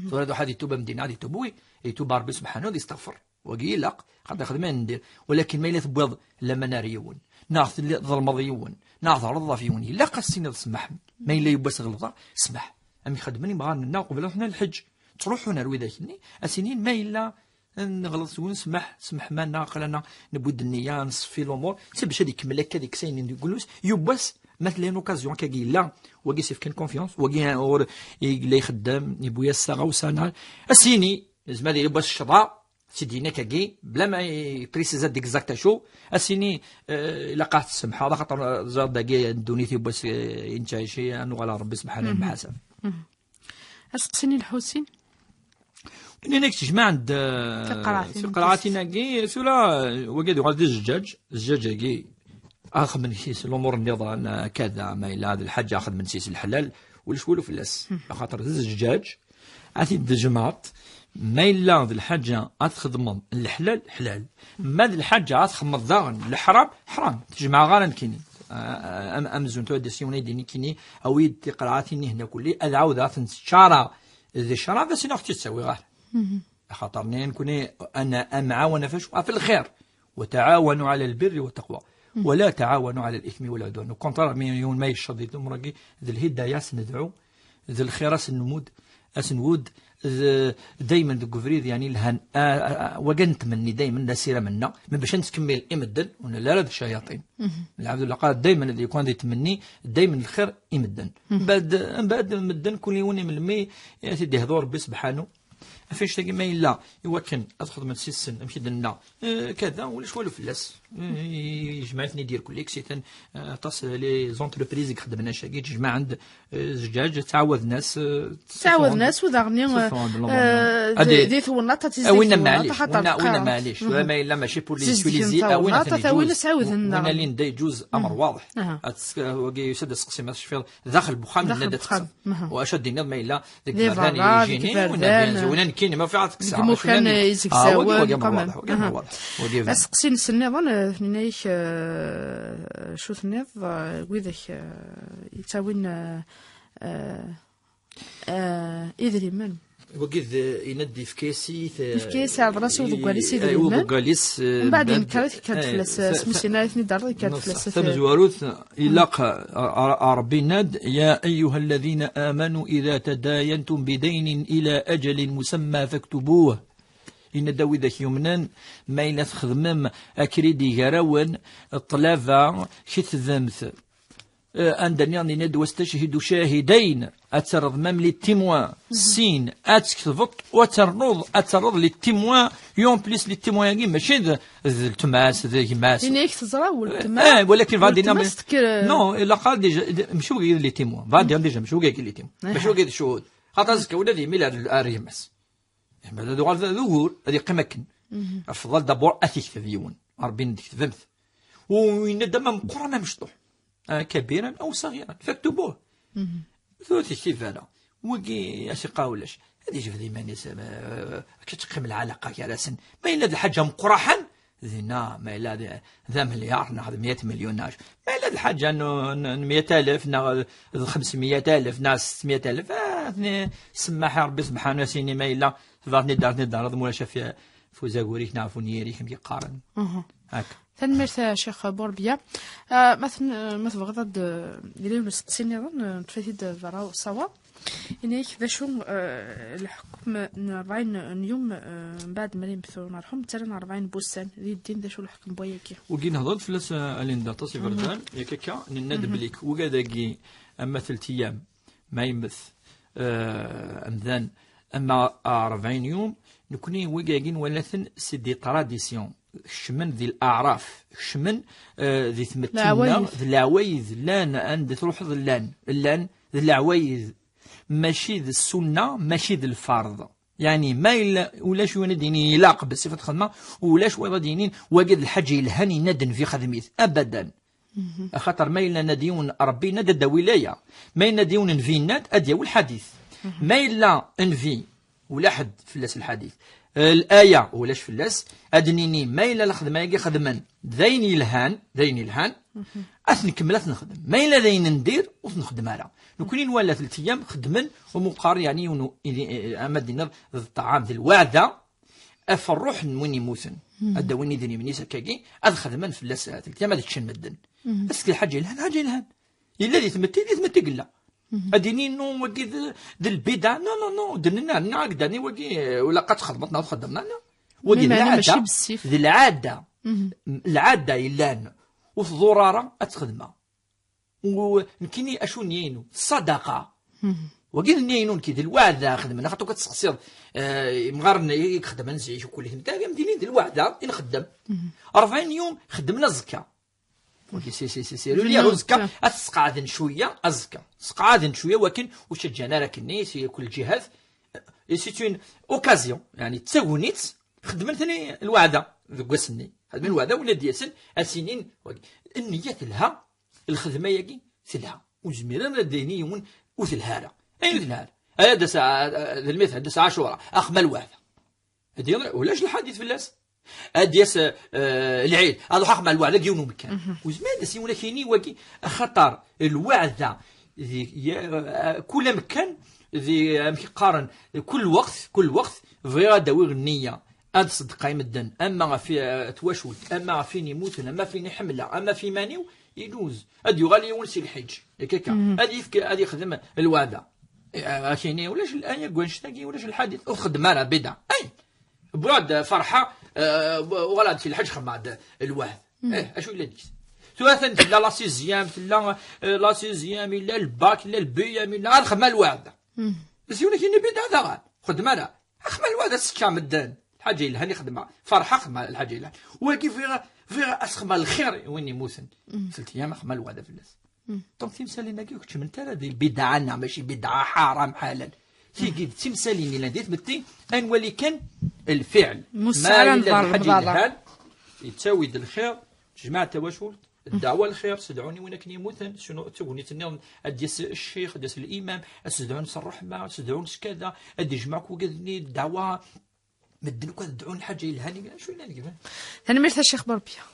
Tura ad iruḥ ad itub, am dinna ad itub, wi, itub Rebbi subḥanahu, ad isteɣfer. Wagi ilaq, xaṭer ixdem ayen n dir. Walakin ma yella tewwiḍ laman ar yiwen, neɣ telli-, tḍelmeḍ yiwen, neɣ tɣelḍeḍ ɣef yiwen, ilaq ad s-tiniḍ smaḥ. Ma yella yewwa-s ɣelḍa, smaḥ. Am ixeddmen imɣaren-nneɣ qbel ad ruḥen ar lḥeǧǧ. Ttruḥun ar widak-nni, ad s-inin ma yella neɣleḍ swen, smaḥ, smaḥ, ma neɣ aql-aneɣ newwi-d nniya, nṣeffi lumuṛ, d bac ad ikemmel akka deg-s ayen deg ulus, yiwwas, ma tella une occasion akkagi yella, wagi s-yefkan confiance, wagi ur yella ixeddem, yewwi-yas taɣawsa, neɣ, ad s-yini, yezmer ad yili yiwwas ccḍa, s-id-yini akkagi, bla ma yeprisizad exact acu, ad s-yini, eh, ilaq ad t-tsemḥeḍ, axaṭer, eh, ẓer dagi ddunit yiwwas, eh, i nettɛici, ad nuɣal ɣer Rebbi subḥanahu wa taɛala. Aseqsi-nni n Lḥusin? Ini-ak tejmaɛ-d, eh, tiqraɛatin-agi, tura, eh, wagi ad yuɣal d zzǧaǧ, zzǧaǧ-agi, ad xedmen s-is lumuṛ nniḍen, eh, kada, ma yella d lḥaǧa ad xedmen s-is leḥlal, ulac walu fell-as. Axaṭer d zzǧaǧ, ad t-id-tjemɛeḍ, ma yella d lḥaǧa ad txedmeḍ leḥlal, ḥlal. Ma d lḥaǧa ad txedmeḍ daɣen leḥram, ḥram. Tejmaɛeɣ ara nekkini. Ah, am-, amzun tura d asiwen ay d-ini nekkini, awi-d tiqraɛatin-nni hna kulli, ad ɛawdeɣ ad tent-ččareɣ di ccrab, ad as-iniɣ ur tt-id-ttawiɣ ara. Axaṭer nnan nekkni, ana amɛawen ɣef acu? Ɣef lxir. وتعاونوا على البر والتقوى ولا تعاونوا على الإثم والعدوان. Au contraire, mi yiwen ma yecceḍ di tmura-agi, d lhidaya ad s-nedɛu, d lxir ad s-nmud, ad s-nwud, d, daymen deg ubrid, yani, lhan, a, a, a, wagi n tmenni daymen d asiram-nneɣ, ma bac ad nettkemmil i medden, ur nelli ara d ccayaṭin. Lɛebd lqaɛed daymen ad yekun di tmenni, daymen lxir i medden. Mbeɛd, mbeɛd medden, kul yiwen i melmi i t-id-ihdu Rebbi sebḥanu, ɣef annect-agi ma yella i wakken ad xedmen s-issen, amek i d-nenna, eh, kada, ulac walu fell-as. Eh, yejmeɛ-iten-id irkelli, kkes-iten, eh, aṭas les entreprises i ixeddmen annect-agi, ttejmaɛen-d, eh, zzǧaǧ, ttɛawaden-as, eh, ttɛawaden-as, u daɣen, tteffɣen-d eh, lumuṛ-nni. Di, di twennaḍt, ad tizdig twennaḍt, axaṭer winna, winna teqqar-, maɛlic, winna ma yella maci pour les utiliser, awin ad ten-iǧuz. Winna linda yeǧuz amr waḍeḥ. Ad tes-, wagi yusa-d aseqsi ma tecfiḍ, daxel n uxxam, daxel n uxxam. Aha. U acu ad d-tiniḍ ma yella deg iberdan, berra, deg yijini, iberdan, wina d-, wina nekkini, ma fiɣ ad kkseɣ, deg imukan izegzawen, wagi, wagi amr waḍeḥ, wagi amr waḍeḥ. Aseqsi-nsen nniḍen, eh, tenna-yak, eh, acu tenniḍ, eh, widak, eh, yettawin, eh, eh, eh, idrimen. Wagi d, yenna-d yefka-yas-it, eh, yefka-yas, iɛreḍ-as i uḍeggal-is idrimen. Uḍeggal-is, eh, mbeɛd yenker-it, yekker-d fell-as, eh, smusina, ay ten-id-terreḍ, yekker-d fell-as. Tamezwarut, ilaq, a, a, a Rebbi yenna-d, يا أيها الذين آمنوا إذا تداينتم بدين إلى أجل مسمى فاكتبوه. Yenna-d a widak yumnen, ma yella txedmem akridi gar-awen, ṭṭlaba, ketbemt. Eh, anda nniḍen yenna-d, واستشهدوا شاهدين, ad terreḍ même les témoins, sin, ad tketbeḍ, u ad ternuḍ, ad terreḍ les témoins, et en plus les témoins-agi mačči d, d letma-s, d gma-s. Ini-ak teẓra weltma, eh, walakin bɣa ad d-iniɣ, weltma-s tekker. Non, ilaq ad déjà, mačči wagi d les témoins. Bɣa ad d-iniɣ déjà, mačči wagi d les témoins. Mačči wagi d ccuhud. Xaṭer azekka ula d yimi ar, ar yemma-s. Yeḥma ad uɣal d, d ugur, ad yeqqim akken. Afḍal d'abord ad t-yekteb yiwen. Rebbi yenna-d ketbemt. U yenna-d ama meqqran ama mecṭuḥ. Ah, كبيرا أو صغيرا فاكتبوه. Tura tektib ara. Wagi, a s-iqqar ulac. Ad yejbed iman-is, eh, akka teqqim lɛalaqa gar-asen. Ma yella d lḥaǧa meqqraḥen, dinna, ma yella d, d amelyar, neɣ d meyya milyun, neɣ, ma yella d lḥaǧa n, n, n meyya alef, neɣ d xemsemya alef, neɣ settemya alef, ah, atni, semmaḥ i Rebbi sebḥanu, a s-yini ma yella, tebɣa ad ten-id-, ad ten-id-terreḍ, mulac ɣef, ɣef uzagur-ik, neɣ ɣef unyir-ik, amek i qqaren. Akka. Tanemmirt a Ccix Burbiya. Ah, ma ten-, ma tebɣiḍ ad d-, yella yiwen usteqsi nniḍen, eh, neṭṭef-it-id berra usawaḍ. Ini-ak d acu, eh, leḥkem n rebɛin n yum, eh, mbeɛd ma yemmet umerḥum, ttarran rebɛin n wussan di ddin, d acu leḥkem n wayagi? Wagi nehḍer-d fell-as, eh, a Linda, aṭas iberdan, yak akka, nenna-d belli wigad-agi ama telt iyam, ma yemmet, eh, amdan, ama rebɛin yum, nekni wigagi nwala-ten c'est des traditions. Kecmen di leɛraf, kecmen, eh, di tmetti-nneɣ, d leɛwayed llan, anda truḥeḍ llan, llan, d leɛwayed, mačči d ssunna, mačči d lfarḍ. Yeɛni, ma yella ulac win ad d-yinin ilaq bessif ad t-xedmeɣ, ulac wayeḍ ad d-yinin wagi d lḥaǧa yelhan, yenna-d Nnbi xdem-it. Abadan. Axaṭer ma yella yenna-d yiwen Ṛebbi, yenna-d ad d-awi laya. Ma yenna-d yiwen Nnbi, yenna-d ad d-yawi lḥadit. Ma yella Nnbi ula ḥedd fell-as lḥadit. Eh, laya ulac fell-as. Ad d-nini, ma yella lxedma-agi xedmen d ayen yelhan, d ayen yelhan, ad t-nkemmel, ad t-nexdem. Ma yella d ayen n dir, ur t-nexdem ara. Nekkni nwala teltiyam xedmen, u meqqar, yeɛni, yiwen u-, ili-, eh, ama d-tiniḍ d ṭṭɛam, d lweɛda, ɣef ṛṛuḥ n win yemmuten. Ad d-awin idrimen-is akkagi, ad xedmen fell-as, eh, teltiyam, ad ččen medden. Est-ce que lḥaǧa yelhan? Lḥaǧa yelhan. Yella di tmetti, di tmetti yella. Ad d-yini, non, wagi d, d lbidɛa. Non, non, non, d nenna, nenna, ak-d-ani wagi, eh, ula qad txedmeḍ neɣ txeddmeḍ, non, non. Wagi d lɛada, mačči bessif. D lɛada. Lɛada yellan, ur tḍur ara ad txedmeɣ. U nekkini acu nniya-inu? Ṣṣadaqa. Wagi d nniya-inu nekki, d lweɛda xedmen, axaṭer kan teseqsiḍ, eh, imɣaren i ixedmen zik, kul i tmetti, am dini d lweɛda i nxeddem. Ṛebɛin yum xeddmen aẓekka. Wagi si, si, si, si. Lulya azekka, ad t-sqeɛden cwiya, azekka. Sqeɛden cwiya wakken ur ttaǧǧan ara akkenni, si kul ǧihat. Et c'est une occasion, yeɛni d tagnit, xedmen-ten lweɛda deg wass-nni. Xedmen lweɛda, win ad d-yasen, ad s-inin, wagi. Nniya telha, lxedma-yagi telha. Ur zmiren ad d-yini yiwen ur telha ara. Ayen ur telha ara. Ad d-as, d lmitḥ, ad d-as Ɛacura, axma lweɛda. Ad d-yaḍ, ulac lḥadit fell-as. Ad d-yas, eh, lɛid, ad ruḥeɣ ma lweɛda deg yiwen umekkan. Uzman ad s-yiwen akini wagi, axaṭer lweɛda di, ya, eh, kul amekkan, di, amek i qqaren, kul lweqt, kul lweqt, bɣiɣ ad d-awiɣ nniya, ad ṣeddqeɣ i medden, ama ɣef, eh, twacult, ama ɣef win yemmuten, ama ɣef win i ḥemmleɣ, ama ɣef iman-iw, iluz. Ad yuɣal yiwen si lḥiǧ, yak akka. Ad yefk, ad yexdem lweɛda. Eh, akini, ulac l-, ay, deg wanect-agi, ulac lḥadit, ur txeddem ara, bida. Ay! Wwiɣ-d Ferḥa, eh, uɣaleɣ-d si lḥaǧ xedmeɣ-d lweɛd. Eh, acu yella deg-s? Tura atan tella la sixième, tella, eh, la sixième, yella lbak, yella lbiyam, yella, ad xedmeɣ lweɛd. D yiwen akini bida daɣen. Xeddem ara. Axma lweɛd ad s-ččeɣ medden. Lḥaǧa yelhan i xedmeɣ. Ferḥeɣ xedmeɣ lḥaǧa yelhan. Wagi bɣiɣ, bɣiɣ ad s-xedmeɣ lxir i win yemmuten. Tlata ayyam axma lweɛd fell-as. Donc timsalin-agi ur keččment ara di lbidɛa-nneɣ, mačči bidɛa ḥaram ḥalal. Tigi d timsalin yellan di tmetti, ad nwali kan lfiɛl. Ma yella d lḥaǧa yelhan, yettawi-d lxir, tejmaɛ tawacult, ddeɛwa lxir, sedɛun i win akken yemmuten, sinu d tagnit nniḍen, ad d-yas ccix, ad d-yas limam, ad sedɛun s ṛṛeḥma, ad sedɛun s kada, ad d-ijmeɛ akk wigad-nni, ddeɛwa. Medden akk ad dɛun lḥaǧa yelhan, acu yellan deg-, tanemmirt a Ccix Borbiya.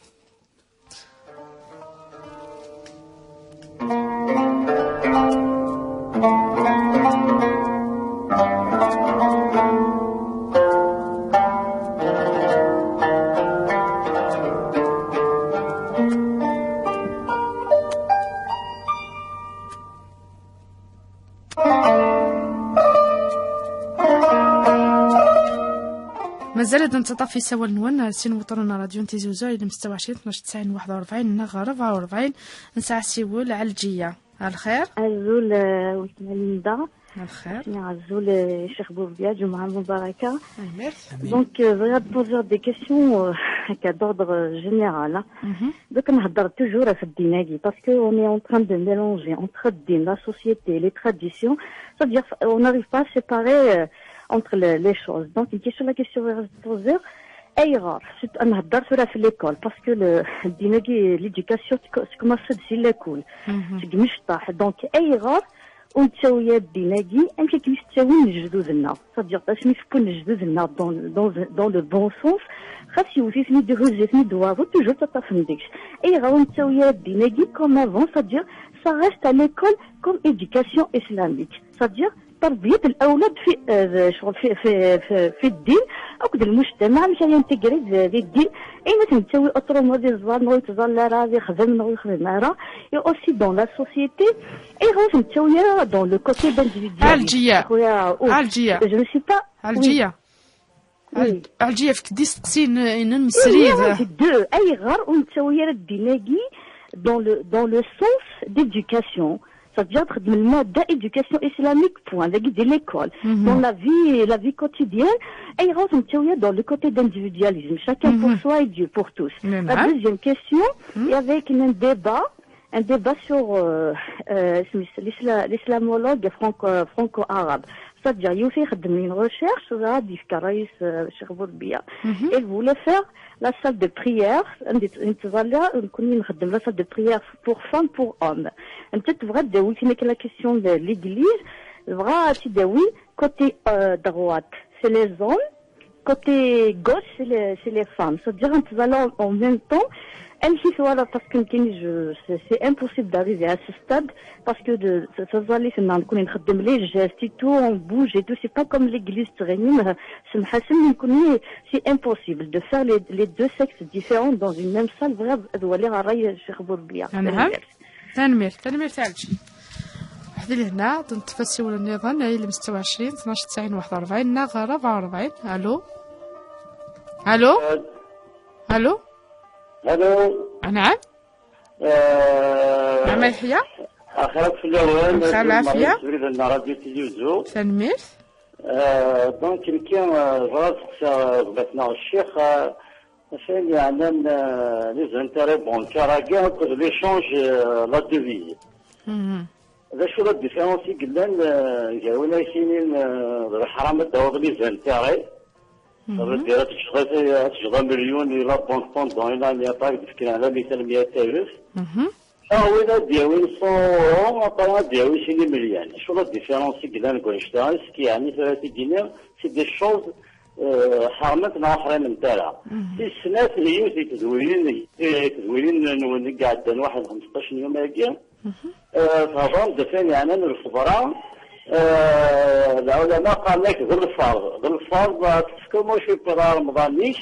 Mazal ad nettaṭṭaf isawalen-nwen, sin wuṭren n ṛadyu n Tizi Uzzu, ilem setta u ɛecrin, tnac tesɛin, waḥed u ṛebɛin neɣ ṛebɛa u ṛebɛin. Nesɛa asiwel, Ɛelǧiya. Ɣer lxir. Azul, eh, weltma Linda. Ɣer lxir. Azul, eh, Ccix Borbiya, ǧemɛa mubaraka. Merci. Donc, euh, bɣiɣ ad poser des questions, euh, هكا d'ordre général, hein. Donc, نهضر toujours في الدين هاكي, parce que on est en train de mélanger entre الدين, la société, les traditions. C'est-à-dire, on n'arrive pas à séparer, euh, entre les, les choses. Donc, une question, la question est posée. Ayɣer, c'est, نهضر tura في l'école, parce que le, الدين هاكي, l'éducation, c'est comme ça, c'est l'école. C'est مشطح. Donc, ayɣer ur nettawi ara ddin-agi, amek akken i t-ttawin lejdud-nneɣ. C'est-à-dire, asmi tewwin lejdud-nneɣ dans, dans, dans le bon sens, xas yewwet-iten-id, ihuzz-iten-id waḍu, toujours taṭṭafem deg-s. Ayɣer ur nettawi ara ddin-agi comme avant, c'est-à-dire, ça reste à l'école comme éducation islamique. C'est-à-dire, تربية الأولاد في, euh, شغل في, في, في, في الدين, أو المجتمع, مش ينتقري في الدين. أين تنتوي أطروم هذه الزوار, نغوي تزال لا راه يخدم, نغوي يخدم راه. Et aussi dans la société, et غوث نتساوي dans le côté d'individualisme. عالجية. خويا، أو، عالجية. Je ne suis pas. عالجية. Oui. عالجية فيك ديستقسين إن oui, المسريد. Oui, c'est deux. أي غر ونتساوي الديناجي dans le, dans le sens d'éducation. C'est-à-dire تخدم المادة éducation islamique, point, داكي دي l'école. Dans la vie, la vie quotidienne, أي غوث نتساوي dans le côté d'individualisme. Chacun pour soi et Dieu pour tous. La deuxième question, il y avait un débat un débat sur euh, euh, isem-is, l'isla- l'islamologue franco- franco-arabe. C'est-à-dire, yiwet ixeddem une recherche, ad d-yefk ṛṛay-is euh, Cheikh Bourbiya. Elle voulait faire la salle de prière, anda nettẓalla nekkni, nxeddem la salle de prière pour femmes, pour hommes. Anta tebɣa ad d-tawi tin akken la question de l'église, tebɣa ad tt-id-tawi côté euh, droite, c'est les hommes, côté gauche, c'est les, c'est les femmes. C'est-à-dire, on va en même temps. Amek i twalaḍ, parce que nekkini, je- c'est c'est impossible d'arriver à ce stade, parce que de taẓallit-nneɣ, nekkni nxeddem les gestes et tout, on bouge et tout, c'est pas comme l'église, ttɣimim, semḥ-asen, nekkni c'est impossible de faire les, les deux sexes différents dans une même salle. Bɣiɣ ad waliɣ ṛṛay Cheikh Bourbiya. Anɛam. Tanemmirt, tanemmirt a Ɛelǧi. Waḥed i lehna, ad neṭṭef asiwel nniḍen, ay lmesta u ɛecrin, tnac tesɛin waḥed u rebɛin, neɣ ṛebɛa u rebɛin. Allô? Allô? Allô? Allô? Anɛam? Euh, Ɛma Yeḥya? Axir fell-awen, Lxir, lɛafya. Srid n Radio Tizi Uzzu. Tanemmirt. Euh, donc, nekki, euh, bɣiɣ ad seqsiɣ, euh, gma-tneɣ ccix, euh, acu yeɛnan, euh, les intérêts bancaires-agi akked l'échange, euh, la devise. Mhm. D acu la différence i yellan, euh, gar win ay s-yinin, euh, d leḥram ad d-tawiḍ les intérêts? Ça veut dire, ad teǧǧeḍ, ad teǧǧeḍ amelyun i la banque pendant une année, ad d-fken ɛla mital meyya alef. Mhm. Aɣ win ad d-yawin cent euros, après ad d-yawi sin imelyan. Acu la différence i yellan deg wannect-a? Est-ce que yeɛni tura tigi-nni, c'est des choses, euh, ḥerment neɣ ur ḥrimment ara? Tis snat, yiwet i tedwilin, i tedwilin-nwen i iɛeddan waḥed xmesṭac n yum-agi, euh, thedrem-d ɣef wayen yeɛnan lfeḍra, euh, lɛulama qqaren-ak d lferḍ. D lferḍ, ad tefkeḍ mačči pira remḍan-ik,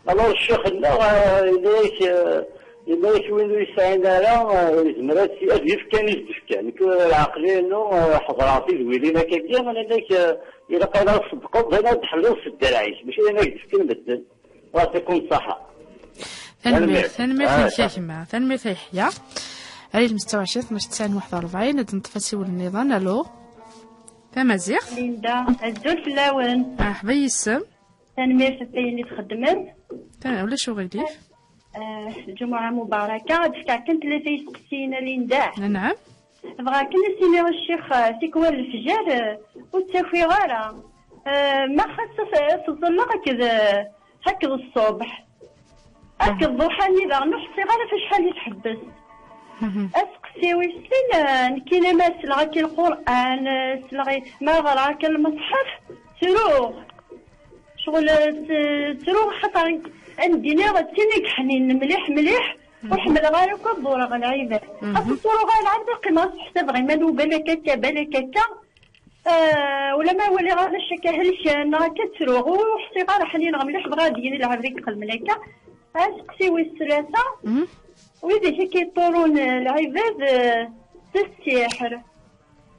alors ccix-nneɣ, euh, yenna-yak, euh, yenna-yak win ur yesɛin ara, euh, yezmer ad t- ad yefk kan i s-d-fkan. Nekk, euh, lɛeqliya-inu, euh, ḥeḍreɣ tidwilin akkagi, yenna-yak, euh, ilaq ad tṣeddqeḍ, d ayen ad d-tḥelliḍ s ddreɛ-ik, mačči d ayen ad k-d-fken medden. Wa yɛṭikum ṣṣeḥḥa. Tanemmirt, tanemmirt a gma, tanemmirt a Yeḥya. Ay lmesta u ɛecrin, tnac tesɛin waḥed u rebɛin, ad neṭṭef asiwel nniḍen. Allô? Tamaziɣt? Linda, azul fell-awen. Aḥba yis-m. Tanemmirt ɣef wayen i txeddmem. Ta- Ulac uɣilif. Eh, Lǧumuɛa mubaraka. Ad d-fkeɣ kan tlata isteqsiyen a Linda. Anɛam. Bɣiɣ kan ad s-iniɣ i ccix, eh, tikwal lefjer, eh, ur ttakiɣ ara. Eh, ma xas as- as-ẓẓelleɣ akked, eh, akked ṣṣubeḥ. Akked ḍuḥa-nni daɣen ur ḥṣiɣ ara ɣef acḥal i tḥebbes. Aseqsi wis sin, eh, nekkini ma sleɣ akka i Lqur'an, eh, sleɣ i, ma ɣreɣ akka lmeṣḥef, ttruɣ. Ccɣel, eh, tt- ttruɣ xaṭer ad d-iniɣ d tin i yeḥnin mliḥ mliḥ, ur ḥemmleɣ ara akk ad ḍureɣ lɛibad. Xas ttruɣ ara lɛibad, qqimeɣ ad ḥsabeɣ iman-iw balak akka, balak akka. Eh, ulamma waliɣ arrac akka helken, neɣ akka ttruɣ, ur ḥṣiɣ ara ḥnineɣ mliḥ, bɣiɣ ad d-yini lɛebd i iqelmen akka. Aseqsi wis tlata, widak i k-iṭṭurun, eh, lɛibad, eh, s ssiḥr.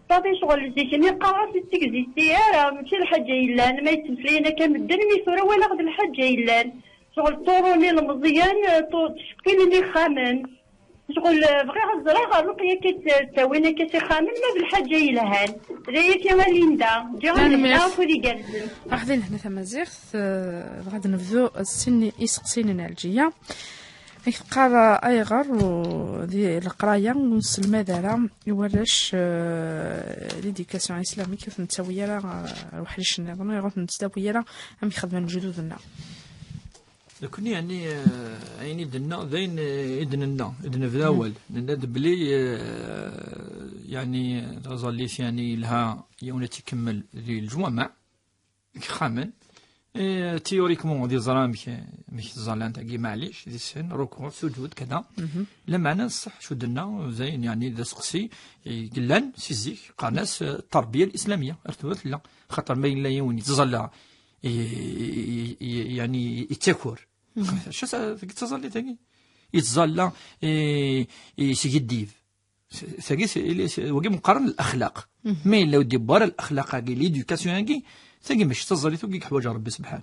Fadi ccɣel zik-nni qqareɣ-as ur d tigzi ara, mačči d lḥaǧa yellan, ma yettmeslayen akka medden, mi tura walaɣ d lḥaǧa yellan. Ccɣel ṭṭurun ilmeẓyen, eh, ṭu- ttcekkilen ixxamen. Ccɣel, eh, bɣiɣ ad ẓreɣ ɣer luqya akka tt- ttawin akka s ixxamen, ma d lḥaǧa yelhan. D ayagi a Linda, ǧǧiɣ Tanemmirt. Linda afud igerrzen. Aḥdin hna tamaziɣt, eh, dɣa ad nebdu s sin iseqsiyen n Ɛelǧiya. Ak teqqar, eh, ayɣer u- di leqraya ur nesselmad ara i warrac, eh, l'éducation islamique, ur ten-nettawi ara, eh, ar weḥric nniḍen, ayɣer ur ten-nettawi ara amek xedmen lejdud-nneɣ? Nekkni, yeɛni, eh, ayen i d-nenna, d ayen, eh, i d-nenna, i d-nebda awal. Nenna-d belli, eh, yeɛni, taẓallit, yeɛni, yelha yiwen ad tt-ikemmel di leǧwameɛ, deg yexxamen. Eh, théoriquement, ad iẓra amek, amek ttẓallant-agi, maɛlic, di sin, ruku, sujud, kada. Lameɛna, ṣṣeḥ, acu d-nenna, d ayen, yeɛni, d aseqsi, eh, yellan, si zik, qqaren-as, eh, التربية الإسلامية, ar tura tella. Xaṭer ma yella yiwen yettẓalla, i, i, i, i, yeɛni, yettaker. Acu sa-, deg tẓallit-agi? Yettẓalla, i, i, seg ddib. S- tagi, s- ili- s- wagi meqqaren الأخلاق. Ma yella ur d-yewwi ara الأخلاق-agi, l'éducation-agi, tagi mačči d taẓallit, wagi yeḥwaǧ Rebbi sebḥan.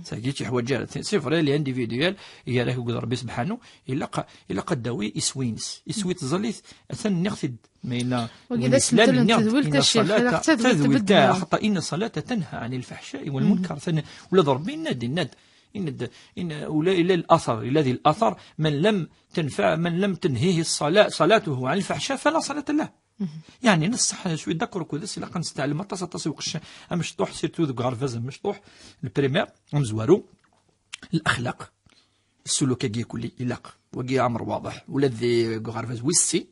Tagi ur yeḥwaǧ ara. C'est vrai, elle est individuelle, gar-ak akked Rebbi sebḥanu, ilaq, ilaq ad d-tawi iswi-ines. Iswi n tẓallit, atan nniɣ-t-id. Ma yella Wagi win d yeslan, asentel n nniɣ-d, tedwilt, inna a ccix, ṣṣalata, ilaq d tadwilt tadwilt, beddeɣ. Axaṭer inna ṣṣalata tanha ɛanil faḥcai wal munkar. Tan-, ula d Rebbi yenna-d, yenna-d, إن د-، إن ولا إلا الأثر الذي الأثر من لم تنفع، من لم تنهيه الصلاة صلاته عن الفحشاء فلا صلاة له. يعني نصح شوي ذكر كذا سلا كنستعلم مطاس مطاس وقش أمشطوح سيرتو ذوك غرفز أمشطوح البريمير أمزوارو الأخلاق. السلوك كي يكون لي يلاق وكي أمر واضح ولا ذي غرفز ويسي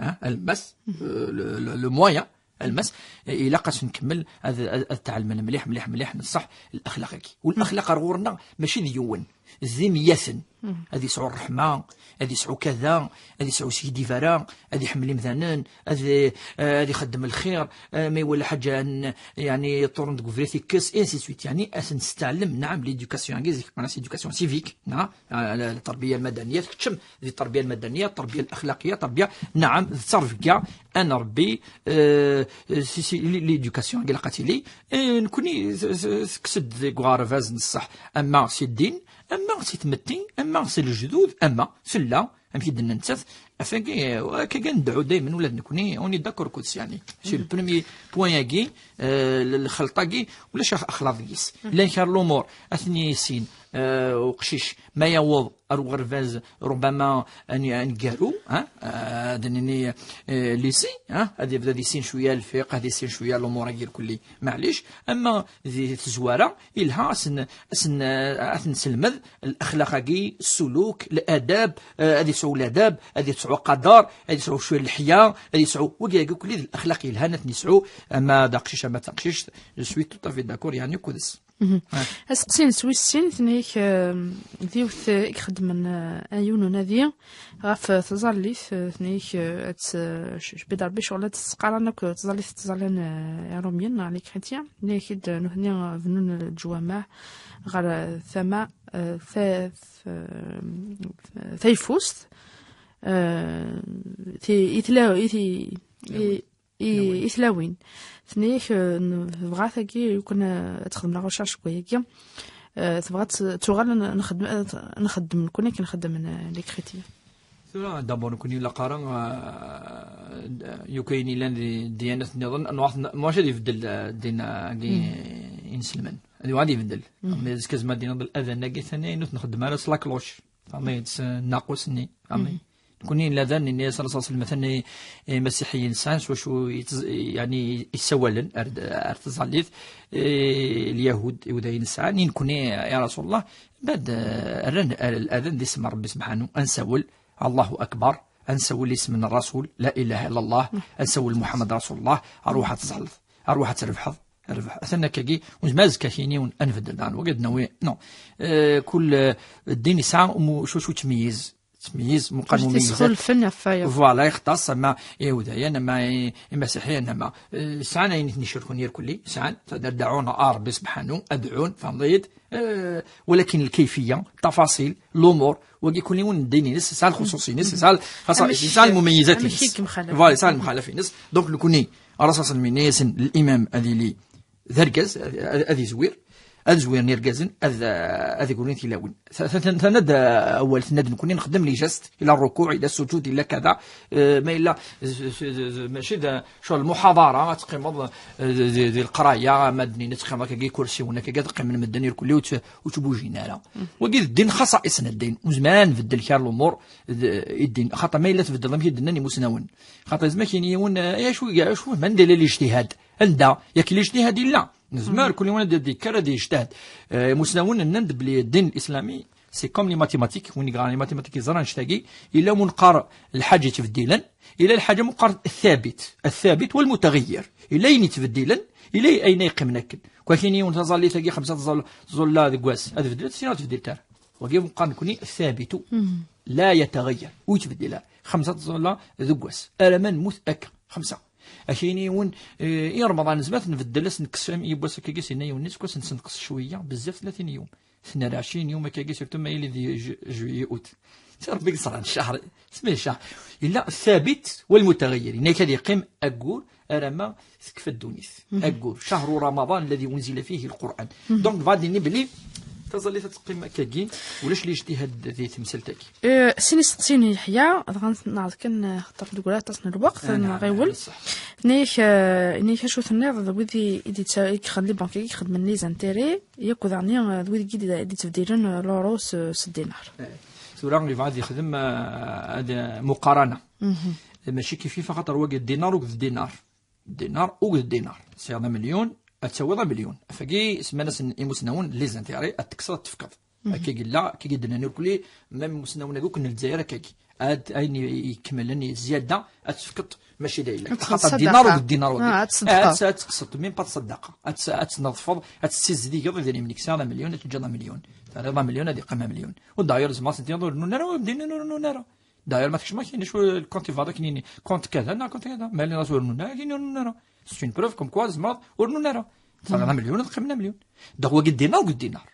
ها المس لو مويان المس إلا قاس نكمل هذا التعلم مليح مليح مليح نصح الأخلاق كي والأخلاق غورنا ماشي ديون زين ياسن هذه يسعو الرحمة هذه يسعو كذا هذه يسعو سيدي فارا هذه يحمل مثلا هذه هذه يخدم الخير ما يولى حاجة يعني طورن دو فيريتي كيس اي سي سويت يعني أسن نستعلم نعم ليدوكاسيون انجليزي كنا سيدوكاسيون سيفيك نعم التربية المدنية تكتشم ذي التربية المدنية التربية الأخلاقية التربية نعم تصرف كاع أنا ربي آه سي سي ليدوكاسيون قال قاتلي آه نكوني تكسد ذي غارفاز نصح أما سي الدين أما سي تمتي أما سي الجدود أما سلا أمشي دنا نتسف أفاكي كي ندعو دايما ولاد نكوني اوني داكور كوتس يعني سي لو بروميي بوان ياكي آه الخلطاكي ولا شاف اخلاق يس لا كار الامور اثني سين آه وقشيش ما يوض أرو غرفاز ربما أن ينقارو ها آه دنيني آه ليسي ها هذه يبدا دي سين شويه الفقه هذه سين شويه الامور غير كلي معليش اما ذي تزواره إلها أسن أسن أثن سلمذ الأخلاق كي السلوك الآداب آه، هذه سعو الآداب هذه سعو قدر هذه سعو شويه الحياه هذه سعو وكي كل الأخلاق إلها نتنسعو اما داقشيش اما تنقشيش. جو سوي تو تافي داكور يعني كودس. Aseqsi n Swiss sin tnek diwt i ixeddmen ayun unadi ɣef tẓallit tnek ad tbid Rebbi ccɣel ad tesqaran akk tẓallit tẓallan irumyen neɣ les chrétiens tnek-id nutni bnun leǧwameɛ ɣer tama tayeffust i tlawin i tlawin. Tenna-yak tebɣa tagi lukan ad texdem la recherche deg wayagi tebɣa ad tuɣal nxeddem nekkni akken xeddmen les chrétiens. Tura d'abord nekkni ilaq ara yukayen yellan di ddiyanat nniḍen maca ad ibeddel ddin-agi inselmen ad yuɣal ad ibeddel. Azekka zma ad iniḍ adan-agi tani ur t-nxeddem ara s la cloche. Fahmiḍ nnaqus-nni. Fahmiḍ. Nekkni ladan-nni ass-a ṣṣelm atan imasiḥiyen sɛan s wacu yeɛni yessawalen ar tẓallit lyahud iwdayen sɛan i nekkni ya rasul llah. Bad rran ladan d isem n Rebbi sebḥanu ad nsawel Allahu akbar ad nsawel isem n rasul la ilaha illa llah ad nsawel Muḥammad rasul llah. Arwaḥ ad tẓalleḍ arwaḥ ad trebḥeḍ. Rbeḥ atan akkagi ur nezmir azekka kini ad nbeddel dan wagi ad nawi non. Kul ddin yesɛa cucu ttmeyyiz ttmeyyiz muqal mumeyyizat. Voilà ixtaṣ ama ihudayen ama imasiḥiyen ama sɛan ayen i ten-icerkun irkelli sɛan ad dɛun a Rebbi sebḥanu ad dɛun fahmeḍ-iyi-d. Walakin lkayfiya tafaṣil lumur wagi kul yiwen ddin-ines yesɛa lxuṣuṣ-ines yesɛa lxaṣaṣ-ines yesɛa lmumeyyizat-ines. Voilà yesɛa lemxalaf-ines. Donc nekkni Ṛṛasul s-, yenna-yasen limam ad yili d argaz, ad, ad, ad yezwir, ad zwiren irgazen, ad, ad grin tilawin. Ta-, ta-, ta-, tenna-d, uh, awal, tenna-d nekkni nxeddem les gestes, ila rrukuɛ, ila sujud, ila kada, uh, ma yella, z-, z-, z-, z-, mačči d, uh, ccɣel lmuḥaḍara, ad teqqimeḍ, uh, d, d, d leqraya, ama d-nini ad teqqimeḍ akkagi ikursiwen, akkagi ad qqimen medden irkelli ur tt-, ur ttbujin ara. Wagi d ddin xaṣaṣa-ines n ddin, ur nezmir ara ad nbeddel kra n lumuṛ d, i ddin, xaṭer ma yella tbeddleḍ amek i d-nnan imusnawen. Xaṭer yezmer ad k-yini yiwen, eh, acu, acu, anda yella lijtihad? Anda? Yak lijtihad yella. Nezmer, kul yiwen ad d-yekker ad yejtihad. Eh, imusnawen nnan-d belli ddin lislami, c'est comme les mathématiques, win yeɣran les mathématiques yeẓra annect-agi, yella win qqar lḥaǧa yettbeddilen, yella lḥaǧa mu qqar thabit, thabit wal mutaghayyir. Yella ayen yettbeddilen, yella ayen ay yeqqimen akken. Kwa kini yiwen taẓallit-agi xemsa tẓall-, tẓulla deg wass, ad beddlet, sin ad tbeddel tara. Wagi mu qqar nekkni thabitu, la yataghayyar, ur yettbeddil ara. Xemsa tẓulla deg wass, alamma nemmut akka, xemsa. Akini yiwen, eh, i Remḍan, nezmer ad t-nbeddel, ad s-nekkes yiwwas akkagi, s yenna yiwen, seg wass ad s-nenqes cwiya, bezzaf, tlatin yum. Tnal ɛecrin yum akkagi, surtout ma yili di ju-, juillet, août. Si Rebbi yeẓran ccahr, isem-is ccahr. Yella thabit wal mutaghayyir. Yenna-ak ad yeqqim aggur alamma tekfa ddunit. Aggur, شهر رمضان الذي أنزل فيه القرآن. Donc, bɣiɣ ad d-iniɣ belli Taẓallit ad teqqim akkagi, ulac lijtihad di temsalt-agi. Eh, sin isteqsiyen i Yeḥya, dɣa neɛreḍ kan, eh, xaṭer deg ula aṭas n lweqt, ah, neɣ nɛam, ɣiwel. Nɛam, ṣṣeḥ. Nniɣ-ak, eh, nniɣ-ak acu tenniḍ, d wid i, i d-yetta-, i yexdem les banques-agi, i ixedmen les intérêts, yakk daɣen, eh, d wid i d-, i d-yettbeddilen, eh, l'euro s, s ddinar. Eh, tura yebɣa ad yexdem, eh, ad, eh, muqarana. Mhm. Mačči kif kif, axaṭer wagi ddinar akked ddinar. Ddinar akked ddinar. Tesɛiḍ amelyun, ad tawiḍ amelyun. Ɣef wagi semman-asen imusnawen les intérêts, ad tekkseḍ ad tefkeḍ. Mhm. Akka i yella, akka i d-nnan irkelli, même imusnawen-agi akk n Lezzayer akkagi. Ad, ayen i-, ikemlen i zzyada, ad tefkeḍ mačči d ayla. Ad txedmeḍ axaṭer ṣṣadaqa. Ddinar akked ddinar wagi. Ah, ad tṣeddqeḍ. Ad, ad tekkseḍ, même pas ṣṣadaqa. Ad tt-, ad tneḍfeḍ, ad tessizdigeḍ idrimen-ik. Tesɛiḍ amelyun, ad teǧǧeḍ amelyun. Terriḍ amelyun, ad yeqqim amelyun. U d'ailleurs, zemreɣ ad sen-tiniḍ ur rnun ara, ur d-nnin ur rnun ara. D'ailleurs, ma tkecmeḍ, akken acu lkont ibaḍ akken yini, kont kada, neɣ kont kada. Ma yella ur rnun ara, akken ur rnun ara. C'est une preuve comme quoi tzemreḍ ur rnun ara. Terniḍ amelyun, ad qqimen amelyun. Donc, wagi ddinar akked ddinar.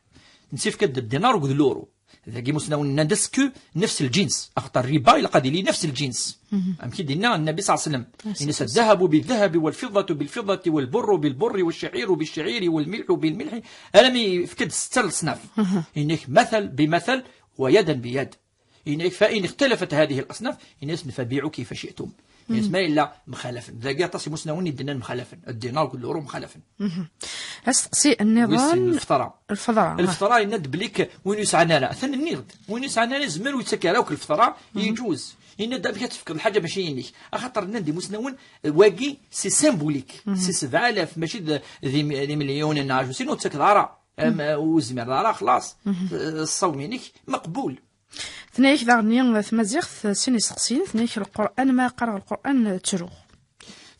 Nessefk-d ddinar akked l'euro. Dagi imusnawen nnan-d est-ce que nefs lǧins. Axaṭer riba ilaq ad yili nefs lǧins. Mhm. Amek i d-yenna Nnabi صلى الله عليه وسلم. Yes, yes. Yenna-as, الذهب بالذهب والفضة بالفضة والبر بالبر والشعير بالشعير والملح بالملح. Alammi yefka-d setta leṣnaf. Mhm. Yenna-ak مثل بمثل ويدا بيد. Yenna-ak فإن اختلفت هذه الأصناف، yenna-asen فبيعوا كيف شئتم. Yenna-as ma yella mxalafen. Dagi aṭas imusnawen i d-nnan mxalafen. Ddinar akked l'euro mxalafen. Mhm. Asteqsi nniḍen. Wis sin, lfeṭra. Lfeṭra, ah. Lfeṭra yenna-d belli k-, win ur yesɛan ara. Atan nniɣ-d. Win ur yesɛan ara yezmer ur yettak ara akk lfeṭra, mhm, yeǧuz. Yenna-d amek ad tefkeḍ lḥaǧa mačči inek. Axaṭer nnan-d imusnawen, wagi c'est symbolique. Mhm. C'est sebɛa alaf, mačči d, d, d imelyunen neɣ acu. Sin ur tettakeḍ ara. Am, mhm, ur zmireḍ ara, xlaṣ. Mhm. Eh, ṣṣawm-inek maqbul. Tenna-ak daɣen tmaziɣt, sin isteqsiyen, tenna-ak Lqur'an, ma qqareɣ Lqur'an, ttruɣ.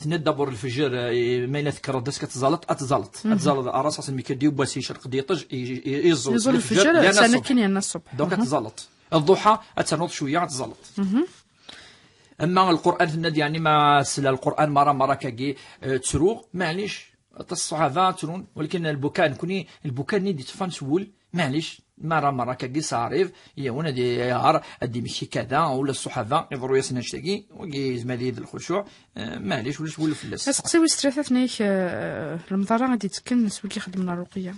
Tenna-d d'abord lfejr, eh, ma yella tekkreḍ-d ass-a ad tẓalleḍ, ad tẓalleḍ. Mhm. Ad tẓalleḍ ara s ass n mikadi, wwas icerq-d yiṭij, i, i, i, iẓẓu. Iẓẓu lfejr, lfejr, lana sani ṣṣbeḥ. Kin yerna ṣṣbeḥ. Donc, mhm, ad tẓalleḍ. Lḍuḥa, ad ternuḍ cwiya, ad tẓalleḍ. Mhm. Ama Lqur'an, tenna-d, yeɛni, ma sla Lqur'an mara, mara kagi, eh, ttruɣ, maɛlic. Aṭas ṣṣuḥaba ttrun, walakin lbuka, nekni, lbuka-nni d-iṭṭfan s wul, maɛlic, mara, mara kagi saɛrib, yiwen ad iɣer, ad d-imekki kada, ula ṣṣuḥaba, iḍru-yasen annect-agi, wagi yezmer ad yili d lxucuɛ, eh, maɛlic, ulac wul fell-as. Aseqsi wis tlata, tenna-ak, eh, lemḍara i d-ittekken s wigi ixeddmen rruqya.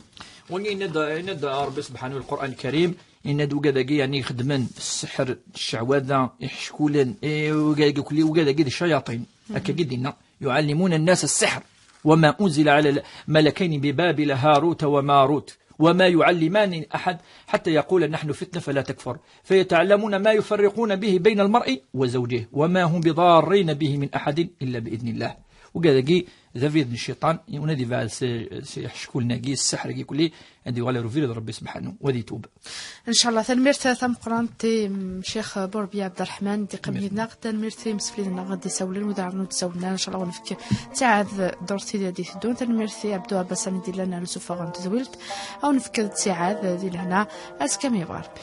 Wagi yenna-d, yenna-d Ṛebbi subḥanahu, Lqur'an Lkarim, yenna-d wigad-agi, yeɛni, ixeddmen sseḥr, cceɛwada, iḥeckulen, eh, wigad-agi kulli, wigad-agi d ccayaṭin. Mhm. Akkagi d-yenna, يعلمون الناس السحر وما أنزل على الملكين ببابل هاروت وماروت وما يعلمان أحد حتى يقول نحن فتنة فلا تكفر فيتعلمون ما يفرقون به بين المرء وزوجه وما هم بضارين به من أحد إلا بإذن الله. Wigad-agi d abrid n cciṭan, yiwen ad ibɛed s, s iḥeckulen-agi, sseḥr-agi kulli, ad yuɣal ar ubrid n Ṛebbi subḥanahu, u ad itub. Ncallah, tanemmirt tameqqrant i Ccix Burbi Ɛebderreḥman, d-iqqim yid-neɣ, tanemmirt i yimsefliden-nneɣ i d-isawlen, wid ur d-isawlen ara, ncallah, ad nefk ttiɛad ddurt i d-iteddun, tanemmirt i Ɛebdu Ɛebbasan i d-illan ar usuffeɣ n tedwilt, ad nefk ttiɛad di lehna, azekka ma yebɣa Ṛebbi.